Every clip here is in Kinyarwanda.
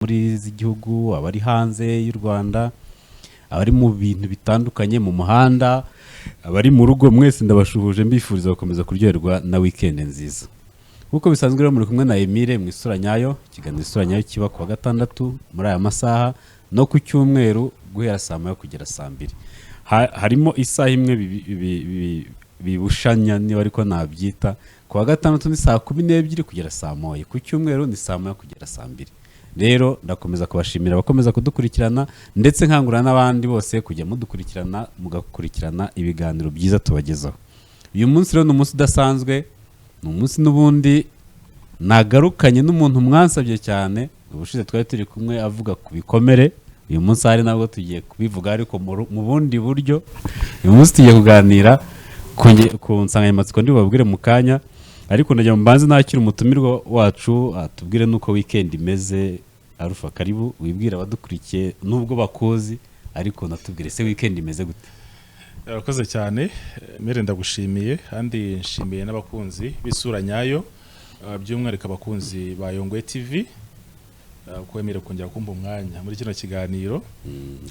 Muri z'igihugu, abari hanze y'u Rwanda, abari mu bintu bitandukanye mu muhanda, abari mu rugo, mwese ndabashuhuje, mbifuriza gukomeza kuryoherwa na weekend nziza. Nk'uko bisanzwe rero, muri kumwe na Emile mu Isura Nyayo. Ikiganiro Isura Nyayo kiba ku wa gatandatu muri aya masaha no ku cyumweru guhera saa 1 kugera saa 2. Harimo isaha imwe bibushanya, niba ariko nabyita. Ku wa gatandatu ni saa 12 kugera saa 1, ku cyumweru ni saa 1 kugera saa 2. Rero ndakomeza kubashimira abakomeza kudukurikirana, ndetse nkangurira n'abandi bose kujya mudukurikirana, mugakurikirana ibiganiro byiza tubagezaho. Uyu munsi rero ni umunsi udasanzwe, ni umunsi n'ubundi nagarukanye n'umuntu mwansabye cyane. Ubushize twari turi kumwe avuga ku bikomere. Uyu munsi hari nabwo tugiye kubivuga, ariko mu bundi buryo. Uyu munsi tugiye kuganira ku nsanganyamatsiko ndi bubabwire mu kanya, ariko ndagira ngo mbanze nakire umutumirwa wacu, atubwire n'uko weekend imeze. Alpha, karibu, wibwire abadukurikiye nubwo bakuzi, ariko natubwire se weekend imeze gute? Urakoze cyane mere, ndagushimiye kandi nshimiye n'abakunzi b'Isura Nyayo, by'umwihariko abakunzi ba Yongwe TV, ko wemerewe kongera kumpa umwanya muri kino kiganiro.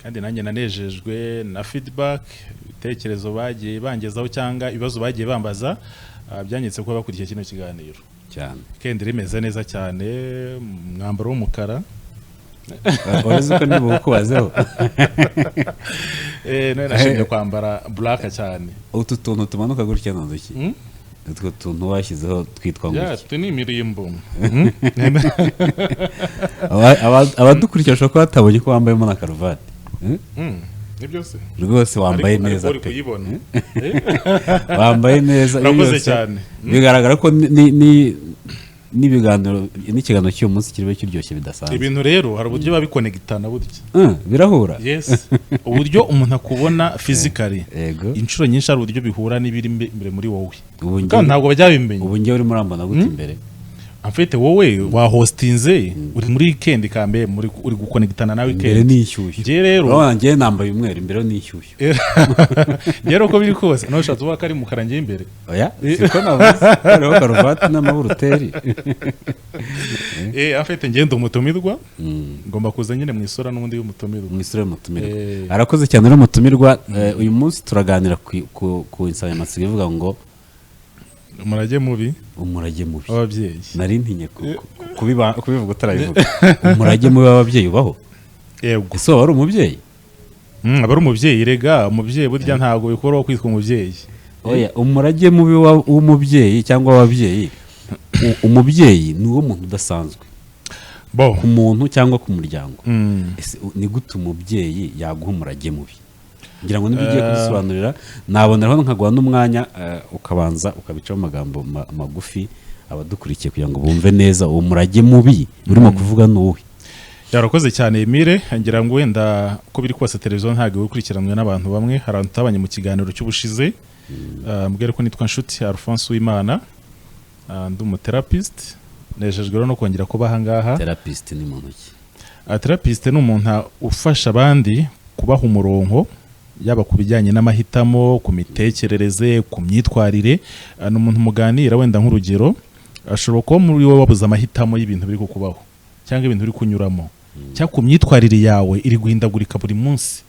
Kandi nanjye nanejejwe na feedback, ibitekerezo bagiye bangezaho cyangwa ibibazo bagiye bambaza, byanyeretse ko bakurikiye kino kiganiro. Cyane. Weekend rimeze neza cyane, umwambaro w'umukara. Uretse ko ndibukubazeho. None nashimye kwambara black cyane. Utu tuntu tumanuka gutya ni uduki? Hmm? Utwo tuntu washyizeho twitwa Ya, nguki? Tu ni imirimbo. Abadukurikira bashobora kuba batabonye ko wambayemo na karuvati. Hmm? Nibyo se? Rwose wambaye Ariko neza uri pe. kuyibona. Wambaye neza. Ibi Urakoze byose cyane. bigaragara ko n'ibiganiro n'ikiganiro cy'uyu munsi kiribe kiryoshye bidasanzwe. Ibintu rero hari uburyo biba bikonegitana burya. Birahura. Yes, uburyo umuntu akubona physically, inshuro nyinshi hari uburyo bihura n'ibiri imbere muri wowe, Ubu kandi njyewe ntabwo bajya babimenya. Ubu njyewe urimo urambona gute imbere? En fait, wowe wahostinze, uri muri weekend kambe muri uri gukonegitana na Imbere weekend. ni inshyushyu. Njye rero Urabona njyewe nambaye umweru, imbere ni inshyushyu. Rero uko biri kose nawe ushatse uvuga ko ari mukara njye imbere. Oya, siko navuze, hariho karuvati n'amaburuteri. En fait, njye ndi umutumirwa, ngomba kuza nyine mu isura n'ubundi y'umutumirwa. Mu isura y'umutumirwa. Eh. Arakoze cyane rero umutumirwa. Uyu munsi turaganira ku insanganyamatsiko ivuga ngo umurage mubi umurage mubi w'ababyeyi. Nari ntinye kubivuga utarabivuga. Umurage mubi w'ababyeyi ubaho? Yego. Ese waba ari umubyeyi? Aba ari umubyeyi rega. Umubyeyi burya ntabwo bikoroha kwitwa umubyeyi. Oya, umurage mubi w'umubyeyi cyangwa w'ababyeyi, umubyeyi ni wo muntu udasanzwe bo ku muntu cyangwa ku muryango. Ese ni gute umubyeyi yaguha umurage mubi? Ngira ngo nibyo ugiye kudusobanurira. Naboneraho nkaguha n'umwanya, ukabanza ukabicaho amagambo magufi abadukurikiye kugira ngo bumve neza uwo murage mubi urimo kuvuga ni uwuhe. Yarakoze cyane Emile. Ngira ngo wenda uko biri kose televiziyo ntabwo ikurikiranwe n'abantu bamwe, hari abantu tutabanye mu kiganiro cy'ubushize. Mbwire ko nitwa Nshuti Alphonse Uwimana. Ndi umutherapist, nejejwe rero no kongera kuba aha ngaha. Therapist ni muntu ki? Therapist ni umuntu ufasha abandi kubaha umurongo, yaba ku bijyanye n'amahitamo, ku mitekerereze, ku myitwarire. Ni umuntu muganira, wenda nk'urugero ashobora kuba muri wowe wabuze amahitamo y'ibintu biri kukubaho cyangwa ibintu uri kunyuramo, cyangwa ku myitwarire yawe iri guhindagurika buri munsi,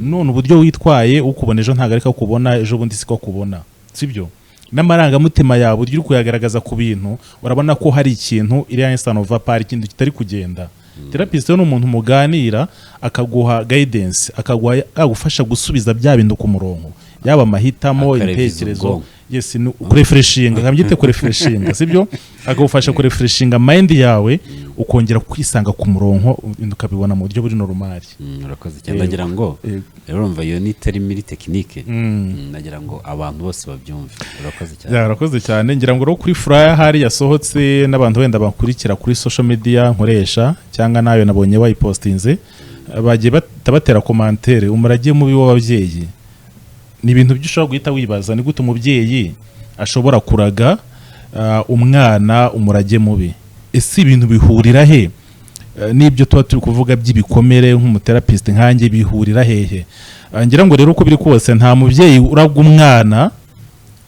none uburyo witwaye ukubona ejo ntabwo ariko akubona ejo bundi, siko akubona, sibyo? N'amarangamutima yawe, uburyo uri kuyagaragaza ku bintu, urabona ko hari ikintu iriya instant va par ikintu kitari kugenda. Therapist rero ni umuntu muganira akaguha guidance, akaguha agufasha gusubiza bya bintu ku murongo, yaba amahitamo, Akareviza ibitekerezo. ubwonko. Yes, ni kurefreshinga, nkabyite kurefreshinga, sibyo? Akagufasha kurefreshinga mind yawe, ukongera kwisanga ku murongo, ibintu ukabibona mu buryo buri normal. Urakoze cyane. Ndagira ngo rero urumva iyo ni terme iri technique. Ndagira ngo abantu bose babyumve. Urakoze cyane. Ya, urakoze cyane. Ngira ngo rero kuri flyer hari yasohotse, n'abantu wenda bakurikira kuri social media nkoresha cyangwa nayo nabonye wayipostinze, bagiye batera commentaire: umurage mubi w'ababyeyi. Ni ibintu by'ushobora guhita wibaza, ni gute umubyeyi ashobora kuraga umwana umurage mubi? Ese ibintu bihurira he? N'ibyo tuba turi kuvuga by'ibikomere nk'umutherapist nkanjye bihurira hehe? Ngira ngo rero uko biri kose nta mubyeyi uraga umwana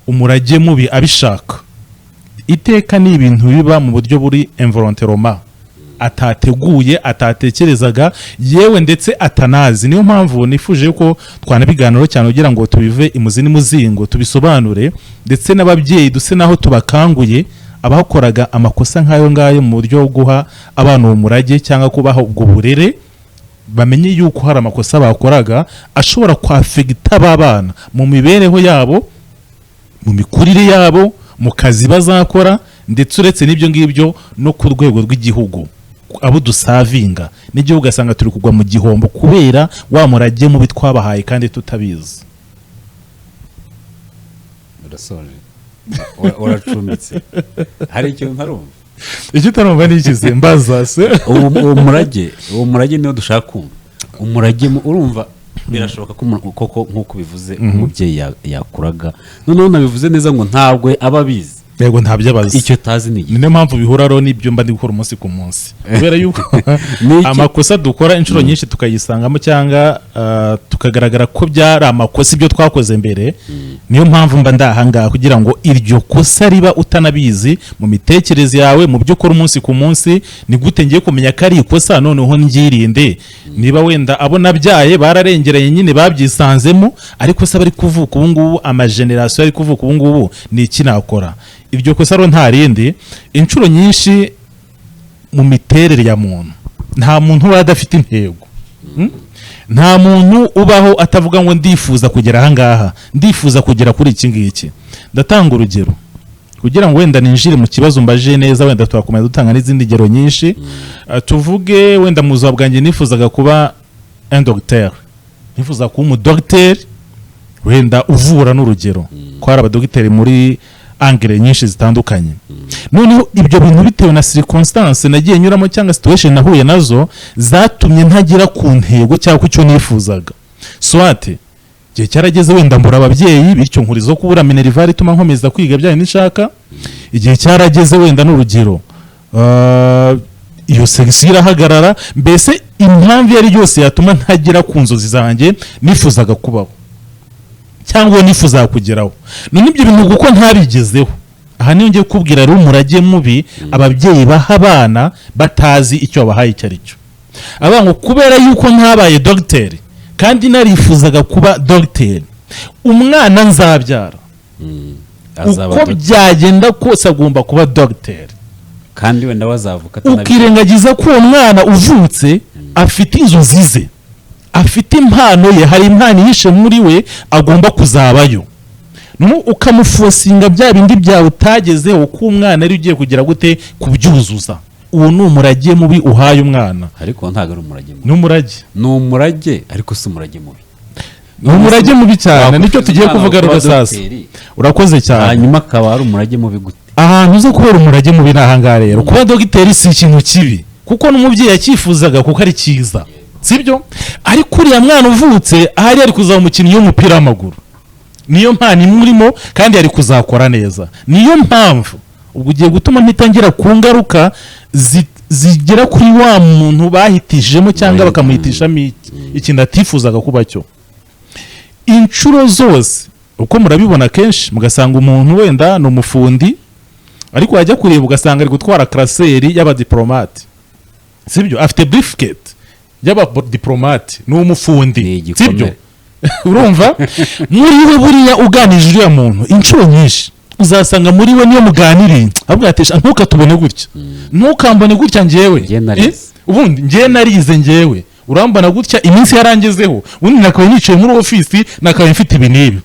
umurage mubi abishaka. Iteka ni ibintu biba mu buryo buri involontairement. Atateguye, atatekerezaga, yewe ndetse atanazi. Niyo mpamvu nifuje ko twanabiganiraho cyane kugira ngo tubive imuzi n'imuzingo, tubisobanure, ndetse n'ababyeyi duse naho tubakanguye, abakoraga amakosa nk'ayo ngayo mu buryo bwo guha abana uwo murage cyangwa kubaha ubwo burere, bamenye yuko hari amakosa bakoraga ashobora kwaffecta aba bana mu mibereho yabo, mu mikurire yabo, mu kazi bazakora, ndetse uretse n'ibyo ngibyo no ku rwego rw'igihugu, abo duservinga n'igihugu, ugasanga turi kugwa mu gihombo kubera wa murage mubi twabahaye kandi tutabizi. Urasoje? Uracumbitse? Hari ikintu ntarumva. Icyo utarumva ni ikize mbaza se? Uwo murage niwo dushaka kumva, umurage urumva birashoboka ko koko nk'uko bivuze umubyeyi yakuraga, noneho nabivuze neza ngo ntabwo aba abizi. Yego, ntabyo abazi. Icyo tazi ni Ni niyo mpamvu bihura rero n'ibyo mba ndi gukora umunsi ku munsi, kubera yuko Ni iki? amakosa dukora inshuro nyinshi tukayisangamo cyangwa tukagaragara ko byari amakosa ibyo twakoze mbere. Niyo mpamvu mba ndahangaha kugira ngo iryo kosa riba utanabizi mu mitekerereze yawe, mu byo ukora umunsi ku munsi, ni gute ngiye kumenya ko ari ikosa, noneho ndyirinde? Niba wenda abo nabyaye bararengeranye nyine babyisanzemo, ariko se abari kuvuka ubu ngubu, amageneration ari kuvuka ubu ngubu, ni iki nakora? Iryo kosa rero nta rindi, inshuro nyinshi mu miterere ya muntu, nta muntu uba adafite intego. Nta muntu ubaho atavuga ngo ndifuza kugera ahangaha, ndifuza kugera kuri iki ngiki. Ndatanga urugero kugira ngo wenda ninjire mu kibazo mbaje neza, wenda twakomeza dutanga n'izindi ngero nyinshi. Tuvuge wenda mu buzima bwanjye nifuzaga kuba un docteur, nifuza kuba umudogiteri wenda uvura, n'urugero ko hari abadogiteri muri angle nyinshi zitandukanye. Noneho ibyo bintu bitewe na circonstance nagiye nyuramo cyangwa situation nahuye nazo zatumye ntagera ku ntego cyangwa ku cyo nifuzaga. Soit igihe cyarageze wenda mbura ababyeyi, bityo nkurizo kubura minerval ituma nkomeza kwiga bya bindi nshaka. Igihe cyarageze wenda n'urugero iyo section irahagarara. Mbese impamvu iyo ari yose yatuma ntagera ku nzozi zanjye nifuzaga kubaho cyangwa uwo nifuzaga kugeraho. None ibyo bintu kuko ntabigezeho, aha niyo ngiye kukubwira rero umurage mubi ababyeyi baha abana batazi icyo babahaye icyo ari cyo. Avuga ngo kubera yuko ntabaye dogiteri kandi narifuzaga kuba dogiteri, umwana nzabyara Azaba uko dogiteri. byagenda kose agomba kuba dogiteri. Kandi wenda wazavuka atanabizi. Ukirengagiza ko uwo mwana uvutse afite inzozi ze, afite impano ye, hari impano ihishe muri we agomba kuzabayo. Ukamuforcinga bya bindi byawe utagezeho, ko umwana ari ugiye kugira gute kubyuzuza. Uwo ni umurage mubi uhaye umwana. Ariko ntabwo ari umurage mubi. Ni umurage. Ni umurage, ariko si umurage mubi. Ni umurage mubi cyane, nicyo tugiye Umwana kuvuga kuba rero sasa. dogiteri, Urakoze cyane. hanyuma akaba ari umurage mubi gute? Ahantu uza kubera umurage mubi ni ahangaha rero. Kuba dogiteri si ikintu kibi, kuko n'umubyeyi yacyifuzaga kuko ari cyiza, sibyo? Ariko uriya mwana uvutse ahari ari kuzaba umukinnyi w'umupira w'amaguru, niyo mpano imurimo kandi yari kuzakora neza. Niyo mpamvu ubwo ugiye gutuma mpita ngera ku ngaruka zigera kuri wa muntu bahitishijemo cyangwa bakamuhitishamo ikintu atifuzaga kuba cyo. Inshuro zose uko murabibona kenshi, mugasanga umuntu wenda ni umufundi, ariko wajya kureba ugasanga ari gutwara classeur y'abadiplomate, sibyo? Afite briefcase y'abadiplomate, ni umufundi. Ni igikomere. Sibyo? Urumva muri we buriya uganije uriya muntu inshuro nyinshi uzasanga muri we niyo muganiriye avuga ati: "Sha, ntukatubone gutya, ntukambone gutya njyewe." Njye narize. Ubundi njye narize, njyewe urambona gutya, iminsi yarangezeho, ubundi nakabaye nicaye muri ofisi, nakabaye mfite ibi n'ibi.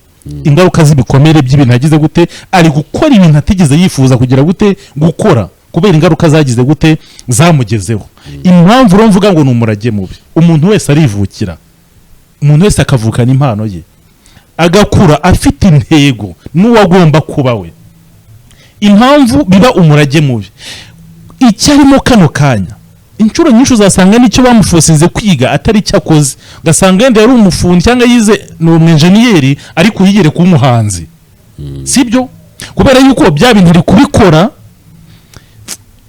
Ingaruka z'ibikomere by'ibintu yagize gute, ari gukora ibintu atigeze yifuza kugira gute gukora, kubera ingaruka zagize gute zamugezeho. Impamvu rero mvuga ngo ni umurage mubi, umuntu wese arivukira, umuntu wese akavukana impano ye, agakura afite intego n'uwo agomba kuba we. Impamvu biba umurage mubi, icyo arimo kano kanya inshuro nyinshi uzasanga nicyo bamuforcinze kwiga atari icyo akoze. Ugasanga wenda yari umufundi cyangwa yize ni umwenjeniyeri, ariko yigere kuba umuhanzi, sibyo? Kubera yuko bya bintu ari kubikora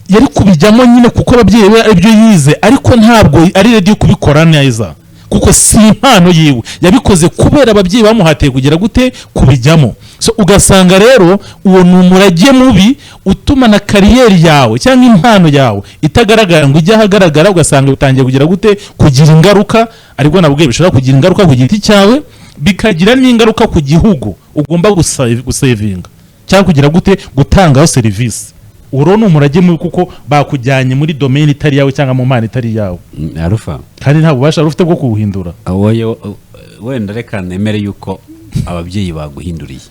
yari kubijyamo nyine kuko ababyeyi be aribyo yize, ariko ntabwo ari ready kubikora neza kuko si impano yiwe. Yabikoze kubera ababyeyi bamuhatiye kugira gute kubijyamo. So ugasanga rero uwo ni umurage mubi utuma na carrière yawe cyangwa impano yawe itagaragara ngo ijye ahagaragara. Ugasanga bitangiye kugira gute? Kugira ingaruka. Ariko nabwo bishobora kugira ingaruka ku giti cyawe, bikagira n'ingaruka ku gihugu ugomba gusevinga cyangwa kugira gute? Gutangaho serivisi. Uro ni umurage mubi kuko bakujyanye muri domaine itari iyawe cyangwa mu mpano itari iyawe. Arufa. Kandi nta bubasha wari ufite bwo kuwuhindura. Wowe wenda reka nemere yuko ababyeyi baguhinduriye.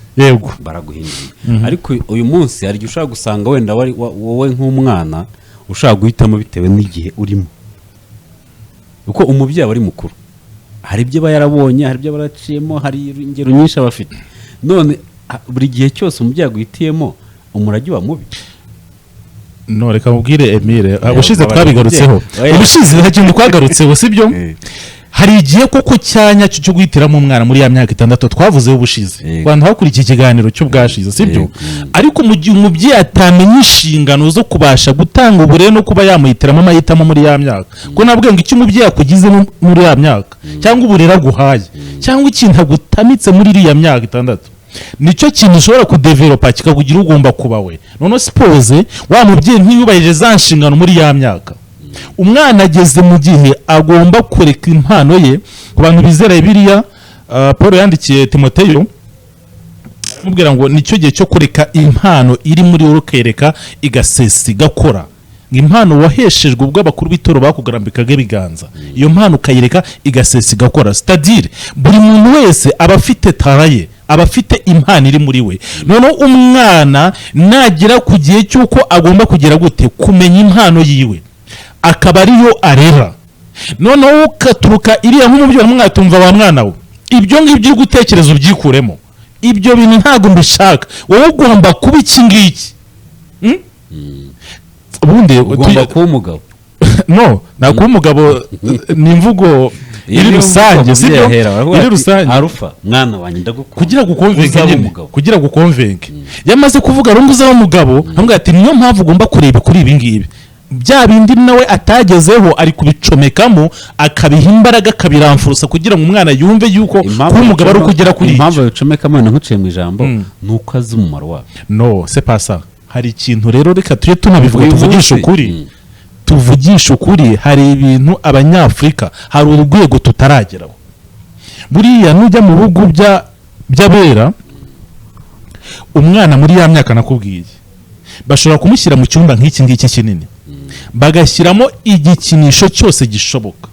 Baraguhinduriye, ariko uyu munsi hari igihe ushobora gusanga wenda wowe nk'umwana ushobora guhitamo bitewe n'igihe urimo, kuko umubyeyi aba ari mukuru, hari ibyo aba yarabonye, hari ibyo aba yaraciyemo, hari ingero nyinshi aba afite. None buri gihe cyose umubyeyi aguhitiyemo, umurage uba mubi? No, reka mubwire, Emile, ubushize babaye twabigarutseho. umubyeyi. Oya. Ubushize nta kintu twagarutseho, sibyo? Hari igihe koko cyanya cyo guhitiramo umwana muri ya myaka 6 twavuzeho ubushize. Abantu bakurikiye ikiganiro cy'ubwashize, sibyo? Yego. Ariko mu gihe umubyeyi atamenya inshingano zo kubasha gutanga uburere no kuba yamuhitiramo amahitamo muri ya myaka, kuko nabwo ngo icyo umubyeyi akugizemo muri ya myaka, cyangwa uburere aguhaye, cyangwa ikintu agutamitse muri iriya myaka 6, nicyo kintu ushobora kudevelopa kikakugira ugomba kuba we. Noneho suppose wa mubyeyi ntiyubahirije za nshingano muri ya myaka, umwana ageze mu gihe agomba kureka impano ye. Ku bantu bizera Bibiliya, Paul yandikiye Timoteyo amubwira ngo nicyo gihe cyo kureka impano iri muri wowe, ukereka igasesa, igakora. Impano waheshejwe ubwo abakuru b'itorero bakugarambikaga ibiganza, iyo mpano ukayireka igasesa, igakora. C'est-à-dire buri muntu wese aba afite talent ye, aba afite impano iri muri we. Noneho umwana nagera ku gihe cy'uko agomba kugera gute? Kumenya impano yiwe, akaba ariyo arera. Noneho ukaturuka iriya nk'umubyeyi mwatumva: "Wa mwana we, ibyo ngibyo uri gutekereza ubyikuremo, ibyo bintu ntabwo mbishaka, wowe ugomba kuba iki ngiki." Ubundi Ugomba kuba umugabo. No, nta kuba umugabo, ni imvugo iri rusange, sibyo? Iri rusange. "Arufa, mwana wanjye, ndagukunda." Kugira ngo ukonvenke Uzaba nyine. umugabo. Kugira ngo ukonvenke, yamaze kuvuga rero ngo uzaba umugabo, aramubwira ati: "Niyo mpamvu ugomba kureba kuri ibi ngibi." Bya bindi nawe atagezeho ari kubicomekamo, akabiha imbaraga, akabiramfurusa kugira ngo umwana yumve yuko kuba umugabo ari ukugera kuri Impamvu icyo. bicomekamo, wenda nkuciye mu ijambo, ni uko azi umumaro wabyo. No, c'est pas ça. Hari ikintu rero, reka tujye tunabivuga, Uyu tuvugishe munsi, ukuri. Tuvugishe ukuri, hari ibintu Abanyafurika, hari urwego tutarageraho. Buriya nujya mu bihugu by'abera, umwana muri ya myaka nakubwiye bashobora kumushyira mu cyumba nk'iki ngiki kinini, bagashyiramo igikinisho cyose gishoboka,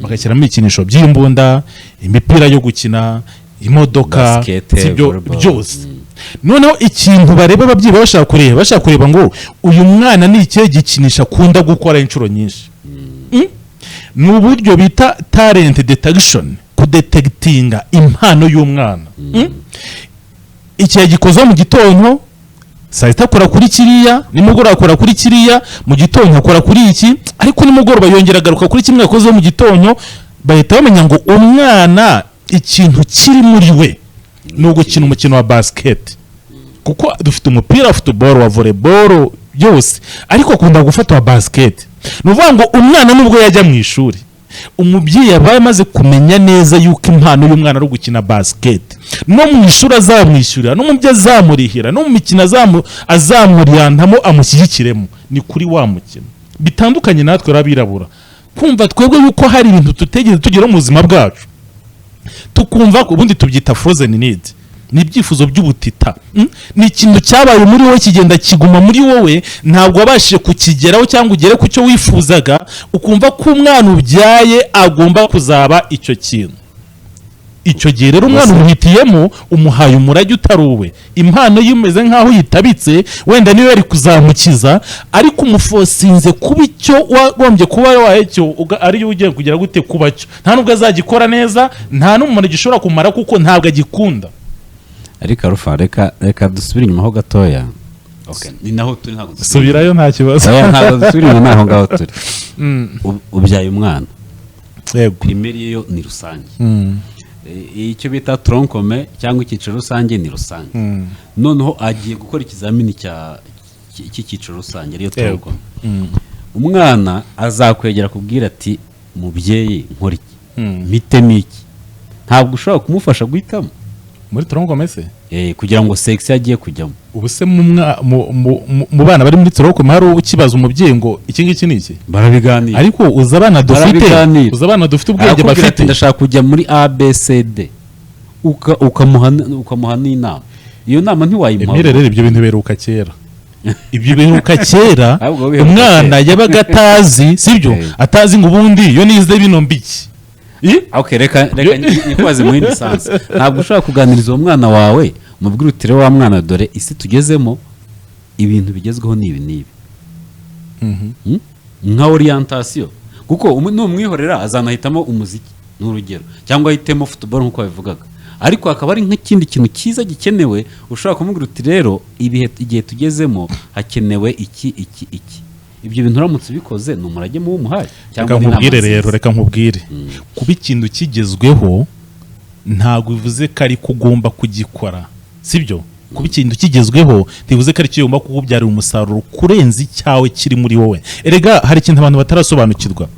bagashyiramo ibikinisho by'imbunda, imipira yo gukina, imodoka, Basket, sibyo? Volleyball. Byose. Noneho ikintu bareba, ababyeyi baba bashaka kureba ngo uyu mwana ni ikihe gikinisho akunda gukora inshuro nyinshi. Ni uburyo bita talent detection, kudetegitinga impano y'umwana. Igihe gikozwe mu gitondo, saa sita akora kuri kiriya, nimugoroba akora kuri kiriya, mu gitondo akora kuri iki, ariko nimugoroba yongera agaruka kuri kimwe yakoze mu gitondo. Bahita bamenya ngo umwana ikintu kiri muri we ni ugukina umukino wa basket, kuko dufite umupira wa football, wa volleyball, byose, ariko akunda gufata wa basket. Ni ukuvuga ngo umwana nubwo yajya mu ishuri, umubyeyi aba yamaze kumenya neza yuko impano y'umwana ari ugukina basket. No mu ishuri azamwishyurira, no mu byo azamurihira, no mu mikino azamuriyantamo, amushyigikiremo ni kuri wa mukino. Bitandukanye natwe rero abirabura, kumva twebwe yuko hari ibintu tutigeze tugera mu buzima bwacu, tukumva ko ubundi tubyita frozen need, ni ibyifuzo by'ubutita. Ni ikintu cyabaye muri wowe, kigenda kiguma muri wowe, ntabwo wabashije kukigeraho cyangwa ugere ku cyo wifuzaga, ukumva ko umwana ubyaye agomba kuzaba icyo kintu. Icyo gihe rero umwana umuhitiyemo, umuhaye umurage utari uwe. Impano ye imeze nk'aho yitabitse, wenda niyo yari kuzamukiza, ariko umufosinze kuba icyo wagombye kuba wabaye cyo, ariyo ugiye kugira gute? Kuba cyo. Nta nubwo azagikora neza, nta n'umumaro gishobora kumara, kuko ntabwo agikunda. Ariko Arufa, reka dusubire inyuma ho gatoya. Okay, ni naho turi, ntabwo dusubira. Subirayo, nta kibazo. Oya, ntabwo dusubira inyuma, naho ngaho turi. Ubyaye umwana, primaire yo ni rusange. Icyo bita tronc commun cyangwa icyiciro rusange ni rusange. Noneho agiye gukora ikizamini cy'icyiciro rusange, ariyo tronc commun. Umwana azakwegera akubwira ati: "Mubyeyi, nkora iki? Mpitemo iki?" Ntabwo ushobora kumufasha guhitamo. Muri tronc commun se? Kugira ngo section agiye kujyamo. Ubu se mu bana bari muri tronc commun hari ukibaza umubyeyi ngo iki ngiki ni iki? Barabiganira. Ariko uzi abana dufite? Barabiganira. Uzi abana dufite ubwenge Arakubwira ati bafite? "Ndashaka kujya muri A B C D." Ukamuha n'inama. Iyo nama ntiwayimuha. Emile, rero ibyo bintu biheruka kera, ibyo biheruka kera. Ahubwo biheruka Umwana kera. yabaga atazi, sibyo? Atazi ngo ubundi iyo nize bino mbiki. Okay, reka nikubaze mu yindi sense. Ntabwo ushobora kuganiriza uwo mwana wawe, umubwire uti: "Rero wa mwana, dore isi tugezemo, ibintu bigezweho ni ibi n'ibi." Nka orientation, kuko numwihorera azanahitamo umuziki, ni urugero, cyangwa ahitemo football nk'uko babivugaga. Ariko hakaba hari nk'ikindi kintu cyiza gikenewe, ushobora kumubwira uti: "Rero ibihe, igihe tugezemo, hakenewe iki, iki, iki." Ibyo bintu uramutse ubikoze, ni umurage mubi umuhaye Reka cyangwa ni inama nkubwire rero. nziza? Reka nkubwire, kuba ikintu kigezweho ntabwo bivuze ko ariko ugomba kugikora, sibyo? Kuba ikintu kigezweho ntibivuze ko ari cyo ugomba kukubyarira umusaruro kurenza icyawe kiri muri wowe. Erega hari ikintu abantu batarasobanukirwa: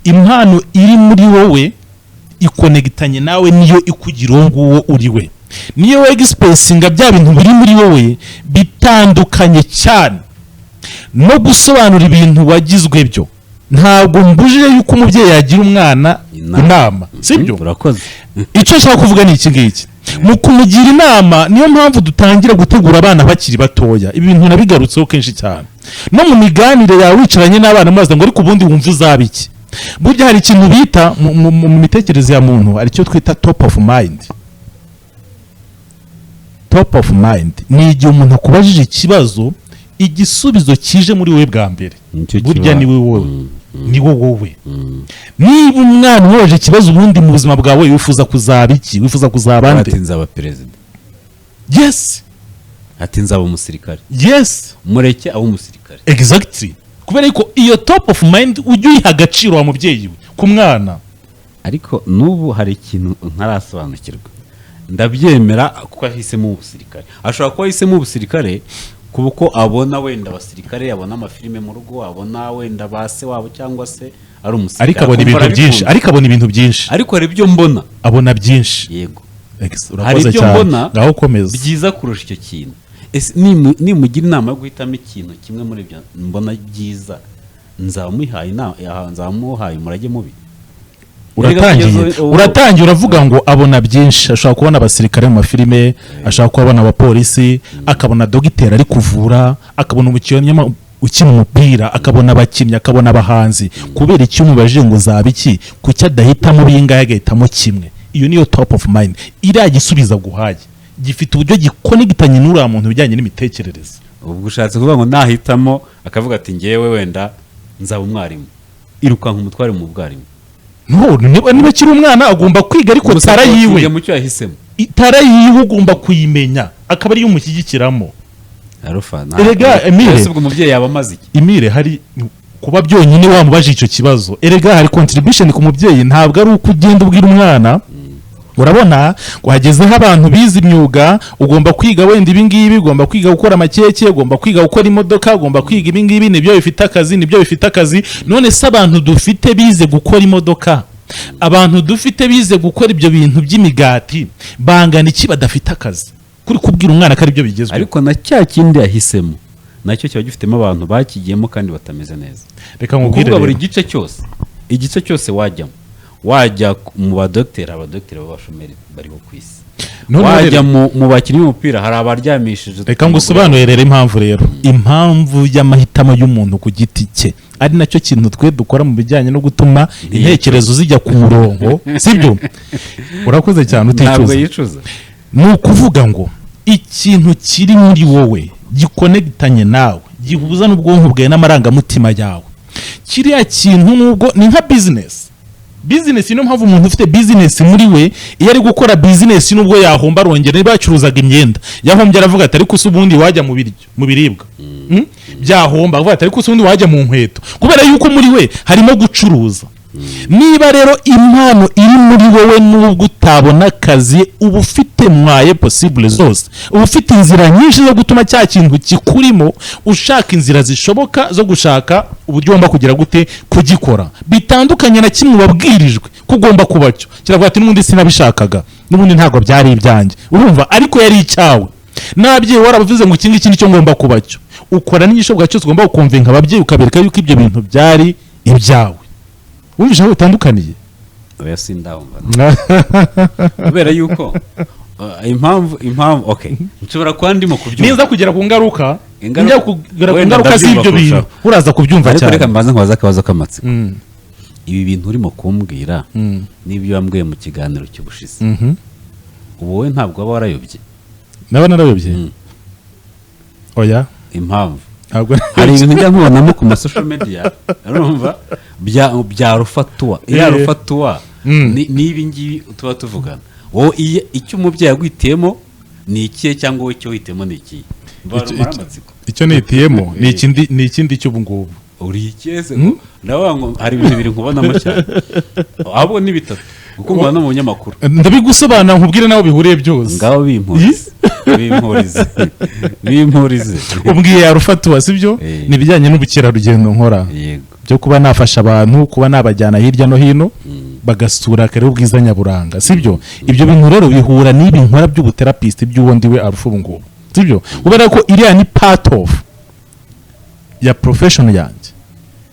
impano iri muri wowe ikonegitanye nawe, niyo ikugira uwo nguwo uri we, niyo wexpressinga bya bintu biri muri wowe. Bitandukanye cyane no gusobanura ibintu wagizwe byo. Ntabwo mbujije yuko umubyeyi yagira umwana Inama. inama, sibyo? Urakoze. Icyo nshaka kuvuga ni iki ngiki: mu kumugira inama, niyo mpamvu dutangira gutegura abana bakiri batoya. Ibi bintu nabigarutseho kenshi cyane no mu miganire yawe wicaranye n'abana, mubaza ngo: "Ariko ubundi wumva uzaba iki?" Burya hari ikintu bita mu mitekerereze ya muntu, hari icyo twita top of mind. Top of mind ni igihe umuntu akubajije ikibazo, igisubizo kije muri wowe bwa mbere. Nicyo Burya kiba- ni wowe, ni wowe. Niba umwana umubaje ikibazo: "Ubundi mu buzima bwawe wifuza kuzaba iki? Wifuza kuzaba nde?" Ati: "Nzaba perezida." Ati: "Nzaba umusirikare." Mureke abe umusirikare. Exactly, kubera ko iyo top of mind ujye uyiha agaciro, wa mubyeyi we, ku mwana. Ariko n'ubu hari ikintu ntarasobanukirwa. Ndabyemera kuko yahisemo ubusirikare. Ashobora kuba yahisemo ubusirikare kuko abona wenda abasirikare, abona amafilime mu rugo, abona wenda ba se wabo cyangwa se ari umusirikare, Ariko abona akumva ibintu byinshi. arabikunda. Ariko abona ibintu byinshi. Ariko hari ibyo mbona. Abona byinshi. Yego. Hari Urakoze ibyo cyane. mbona Ngaho komeza. byiza kurusha icyo kintu. Ese nimugira inama yo guhitamo ikintu kimwe muri ibyo mbona byiza, nzaba muhaye inama, nzaba muhaye umurage mubi? Uratangiye. Kugeza ubu- Uratangiye uravuga ngo abona byinshi. Ashobora kubona abasirikare mu mafilime, ashobora kubona abapolisi, akabona dogiteri ari kuvura, akabona umukinnyi ukina umupira, akabona abakinnyi, akabona abahanzi. Kubera icyo umubajije ngo zaba iki, kuki adahitamo bingahe agahitamo kimwe? Iyo niyo top of mind. Iriya gisubizo aguhaye gifite uburyo gikonegitanye n'uriya muntu bijyanye n'imitekerereze. Ubwo ushatse kuvuga ngo nahitamo akavuga ati: "Ngewe wenda nzaba umwarimu," irukanka umutware mu bwarimu? No, niba akiri umwana agomba kwiga, ariko talent yiwe, mu cyo yahisemo. Talent yiwe ugomba kuyimenya, akaba ariyo umushyigikiramo. Arufa. Erega, Emile. Ese ubwo umubyeyi yaba amaze iki? Emile, hari kuba byonyine wamubaje icyo kibazo. Erega hari contribution ku mubyeyi. Ntabwo ari uko ugenda ubwira umwana, urabona ngo hagezeho abantu bize imyuga, ugomba kwiga wenda ibi ngibi, ugomba kwiga gukora amakeke, ugomba kwiga gukora imodoka, ugomba kwiga ibi ngibi, nibyo bifite akazi, nibyo bifite akazi. None se abantu dufite bize gukora imodoka, abantu dufite bize gukora ibyo bintu by'imigati bangana iki badafite akazi, kuri kubwira umwana ko aribyo bigezweho? Ariko na cya kindi yahisemo nacyo kiba gifitemo abantu bakigiyemo kandi batameze neza. Reka nkubwire Ukuvuga buri rero. gice cyose, igice cyose wajyamo, wajya mu badogiteri, abadogiteri b'abashomeri bariho ku isi. Noneho Wajya rero- mu bakinnyi b'umupira, hari abaryamishije. Reka ngusobanurire rero impamvu, rero impamvu y'amahitamo y'umuntu ku giti cye, ari nacyo kintu twe dukora mu bijyanye no gutuma intekerezo zijya ku murongo, sibyo? Urakoze cyane. Ntabwo Uticuza. yicuza. Ni ukuvuga ngo ikintu kiri muri wowe gikonegitanye nawe, gihuza n'ubwonko bwawe n'amarangamutima yawe, kiriya kintu nubwo ni nka bizinesi. Bizinesi, niyo mpamvu umuntu ufite bizinesi muri we, iyo ari gukora bizinesi, nubwo yahomba arongera. Niba yacuruzaga imyenda yahombye, aravuga ati: "Ariko se ubundi wajya mu biryo, mu biribwa?" Byahomba aravuga ati: "Ariko se ubundi wajya mu nkweto?" Kubera yuko muri we harimo gucuruza. Niba rero impano iri muri wowe, nubwo utabona akazi, uba ufite moyens possibles zose, uba ufite inzira nyinshi zo gutuma cya kintu kikurimo ushaka inzira zishoboka zo gushaka uburyo ugomba kugira gute kugikora, bitandukanye na kimwe wabwirijwe ko ugomba kuba cyo. Kiravuga ati: "N'ubundi sinabishakaga." N'ubundi ntabwo byari ibyanjye, urumva, ariko yari icyawe. N'ababyeyi warabavuze ngo iki ngiki nicyo ngomba kuba cyo, ukora n'igishoboka cyose ugomba guconvinca ababyeyi, ukabereka yuko ibyo bintu byari ibyawe. Wumvishe aho bitandukaniye? Oya, sindahumva, kubera yuko impamvu, okay, nshobora kuba ndimo kubyumva. Niza kugera ku ngaruka, njya kugera ku Wenda ngaruka ndabyumva z'ibyo bintu, kurushaho. uraza kubyumva Ariko cyane. reka mbanze nkubaze akabazo k'amatsiko. Ibi bintu urimo kumbwira n'ibyo wambwiye mu kiganiro cy'ubushize, ubu wowe ntabwo waba warayobye? Naba narayobye? Oya. Impamvu, Ntabwo. hari ibintu njya nkubonamo ku ma social media, urumva, bya rufatuwa, iriya rufatuwa, n'ibi ngibi tuba tuvugana. Wowe icyo umubyeyi yaguhitiyemo ni ikihe, cyangwa wowe icyo wihitiyemo ni ikihe? Mbarumara amatsiko. Icyo nihitiyemo ni ikindi, ni ikindi cy'ubu ngubu. Uri ikeze? Ndavuga ngo hari ibintu bibiri nkubonamo cyane, ahubwo ni bitatu, kuko nkubona mu munyamakuru. Ndabigusobanura, nkubwire naho bihuriye byose. Ngaho bimpurize, bimpurize, bimpurize. Umbwiye yarufatuwa, sibyo? Eh. Ni ibijyanye n'ubukerarugendo nkora, byo kuba nafasha abantu, kuba nabajyana hirya no hino bagasura akareba ubwiza nyaburanga, sibyo? Ibyo bintu rero bihura n'ibi nkora by'ubutherapist, by'uwo ndiwe Alpha ubu ngubu, sibyo? Kubera ko iriya ni part of ya profession yanjye,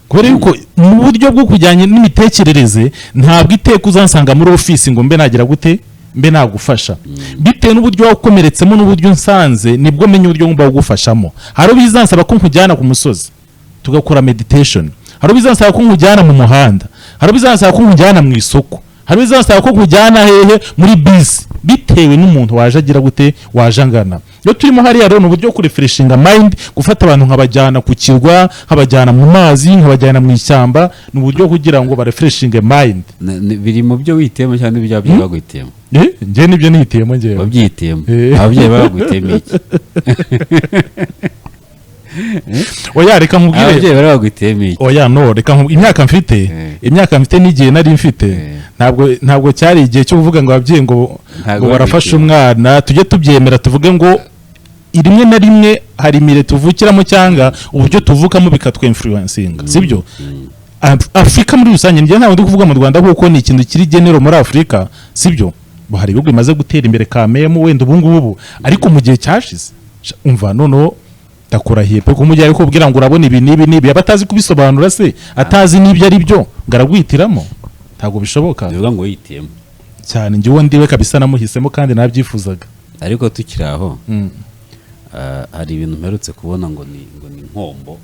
kubera yuko mu buryo bwo kujyanye n'imitekerereze, ntabwo iteka uzansanga muri ofisi ngo mbe nagira gute, mbe nagufasha. Bitewe n'uburyo wakomeretsemo n'uburyo nsanze, nibwo menya uburyo ngomba kugufashamo. Hari ubwo bizansaba ko nkujyana ku musozi tugakora meditation, hari ubwo bizansaba ko nkujyana mu muhanda, hari ubwo bizansaba ko nkujyana mu isoko, hari ubwo bizansaba ko nkujyana hehe, muri bisi, bitewe n'umuntu waje agira gute, waje angana. Iyo turimo hariya rero, ni uburyo bwo kurefreshinga mind, gufata abantu nkabajyana ku kirwa, nkabajyana mu mazi, nkabajyana mu ishyamba, ni uburyo kugira ngo barefreshinge mind. Biri mu byo wihitiyemo cyangwa n'ibyo ababyeyi baguhitiyemo? Eh, njye nibyo nihitiyemo njyewe. Wabyihitiyemo? Eh. Ababyeyi baguhitiyemo iki? Oya, reka nkubwire. Ababyeyi bari baguhitiyemo iki? Oya, no, reka nkubwire imyaka mfite, imyaka mfite n'igihe nari mfite, ntabwo cyari igihe cyo kuvuga ngo ababyeyi ngo Ntabwo ngo barafasha baguhitiyemo. umwana. Tujye tubyemera, tuvuge ngo rimwe na rimwe hari imire tuvukiramo cyangwa uburyo tuvukamo bikatwinfluencinga, sibyo? Afurika muri rusange, njye ntabwo ndi kuvuga mu Rwanda kuko ni ikintu kiri general muri Afurika, sibyo? Bo hari ibihugu bimaze gutera imbere kamemu wenda ubu ngubu, ariko mu gihe cyashize, umva, noneho ndakurahiye pe, kumujya ari kubwira ngo urabona ibi n'ibi n'ibi, aba atazi kubisobanura se, atazi n'ibyo ari byo, ngo aragwitiramo, ntabwo bishoboka. Bivuga ngo wihitiyemo. Cyane, njye uwo ndiwe kabisa namuhisemo kandi nabyifuzaga. Ariko tukiri aho, hari ibintu mperutse kubona ngo ni Nkombo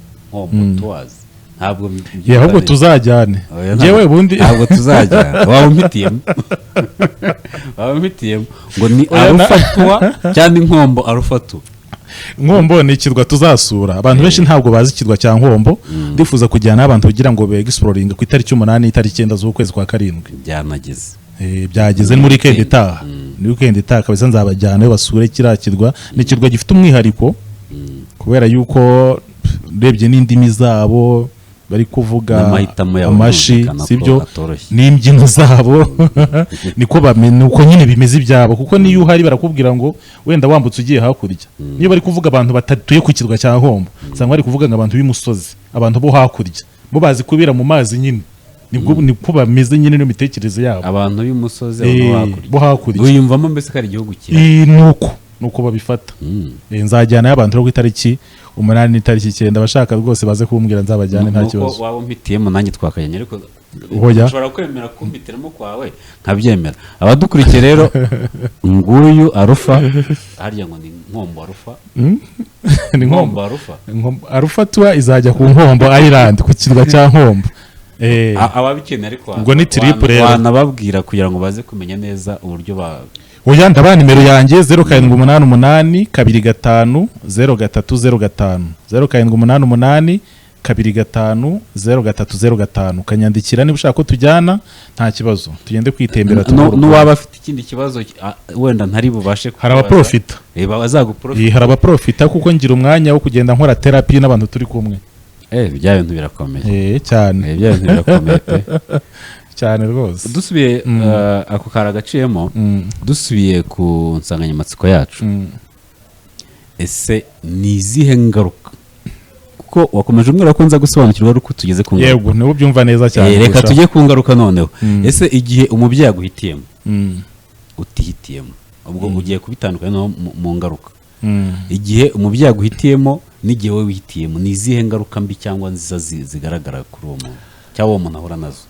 Tours, ntabwo Ye, ahubwo mbyita. Tuzajyane. Oya, njyewe ubundi ntabwo tuzajyana, waba umpitiyemo, waba umpitiyemo ngo ni Oya, Alpha Tour cyangwa Inkombo Alpha Tour? Nkombo ni ikirwa tuzasura. Abantu benshi ntabwo bazi ikirwa cya Nkombo. Ndifuza kujyana n'abantu kugira ngo begexploringe ku itariki 8 n'itariki 9 z'ukwezi kwa karindwi. Byanageze. Eh, byageze, ni muri weekend itaha, ni weekend itaha kabisa. Nzabajyana basure kiriya kirwa. Ni ikirwa gifite umwihariko kubera yuko urebye n'indimi zabo bari kuvuga, N'amahitamo yabo amashi, birumvikana ko sibyo? atoroshye. N'imbyino zabo niko nuko nyine bimeze ibyabo, kuko niyo uhari barakubwira ngo wenda wambutse ugiye hakurya, niyo bari kuvuga abantu batatuye ku kirwa cya Nkombo, usanga bari kuvuga ngo abantu b'imusozi, abantu bo hakurya, bo bazi kubira mu mazi nyine, nibwo niko bameze nyine n'imitekerereze yabo. Abantu b'umusozi, abantu bo hakurya. Bo hakurya. Wiyumvamo mbese ko ari igihugu kimwe. Nuko babifata. Nzajyanayo abantu rero ku itariki 8 n'itariki 9. Abashaka rwose baze kumbwira, nzabajyane, nta Nuko kibazo. waba umpitiyemo nanjye twakajyanye, ariko Oya. ushobora kwemera kumpitiramo kwawe nkabyemera. Abadukurikiye rero, nguyu Alpha, harya ngo ni Nkombo Alpha? Ni Nkombo. Nkombo Alpha. Alpha Tour izajya ku Nkombo Island, ku kirwa cya Nkombo. Ababikeneye ariko Ubwo ni trip rero. wanababwira kugira ngo baze kumenya neza uburyo ba Oya, ndabaha nimero yanjye: 0788250305, 0788250305. Ukanyandikira niba ushaka ko tujyana, nta kibazo, tugende kwitembera, tuvure. N'uwaba afite ikindi kibazo, wenda ntari bubashe Hari kubaza. abaprofita. Bazaguprofita. Hari abaprofita kuko ngira umwanya wo kugenda nkora therapy n'abantu turi kumwe. Bya bintu birakomeye. Cyane. Bya bintu birakomeye pe. Cyane rwose. Dusubiye, ako kari agaciyemo. Dusubiye ku nsanganyamatsiko yacu, ese ni izihe ngaruka? Kuko wakomeje umbwira ko nza gusobanukirwa ari uko tugeze ku ngaruka. Yego, niwo ubyumva neza cyane Reka kurushaho. tujye ku ngaruka noneho. Ese igihe umubyeyi aguhitiyemo Utihitiyemo, ubwo ugiye kubitandukanya no mu ngaruka. Igihe umubyeyi aguhitiyemo n'igihe wowe wihitiyemo, ni izihe ngaruka mbi cyangwa nziza zigaragara kuri uwo muntu cyangwa uwo muntu ahura nazo?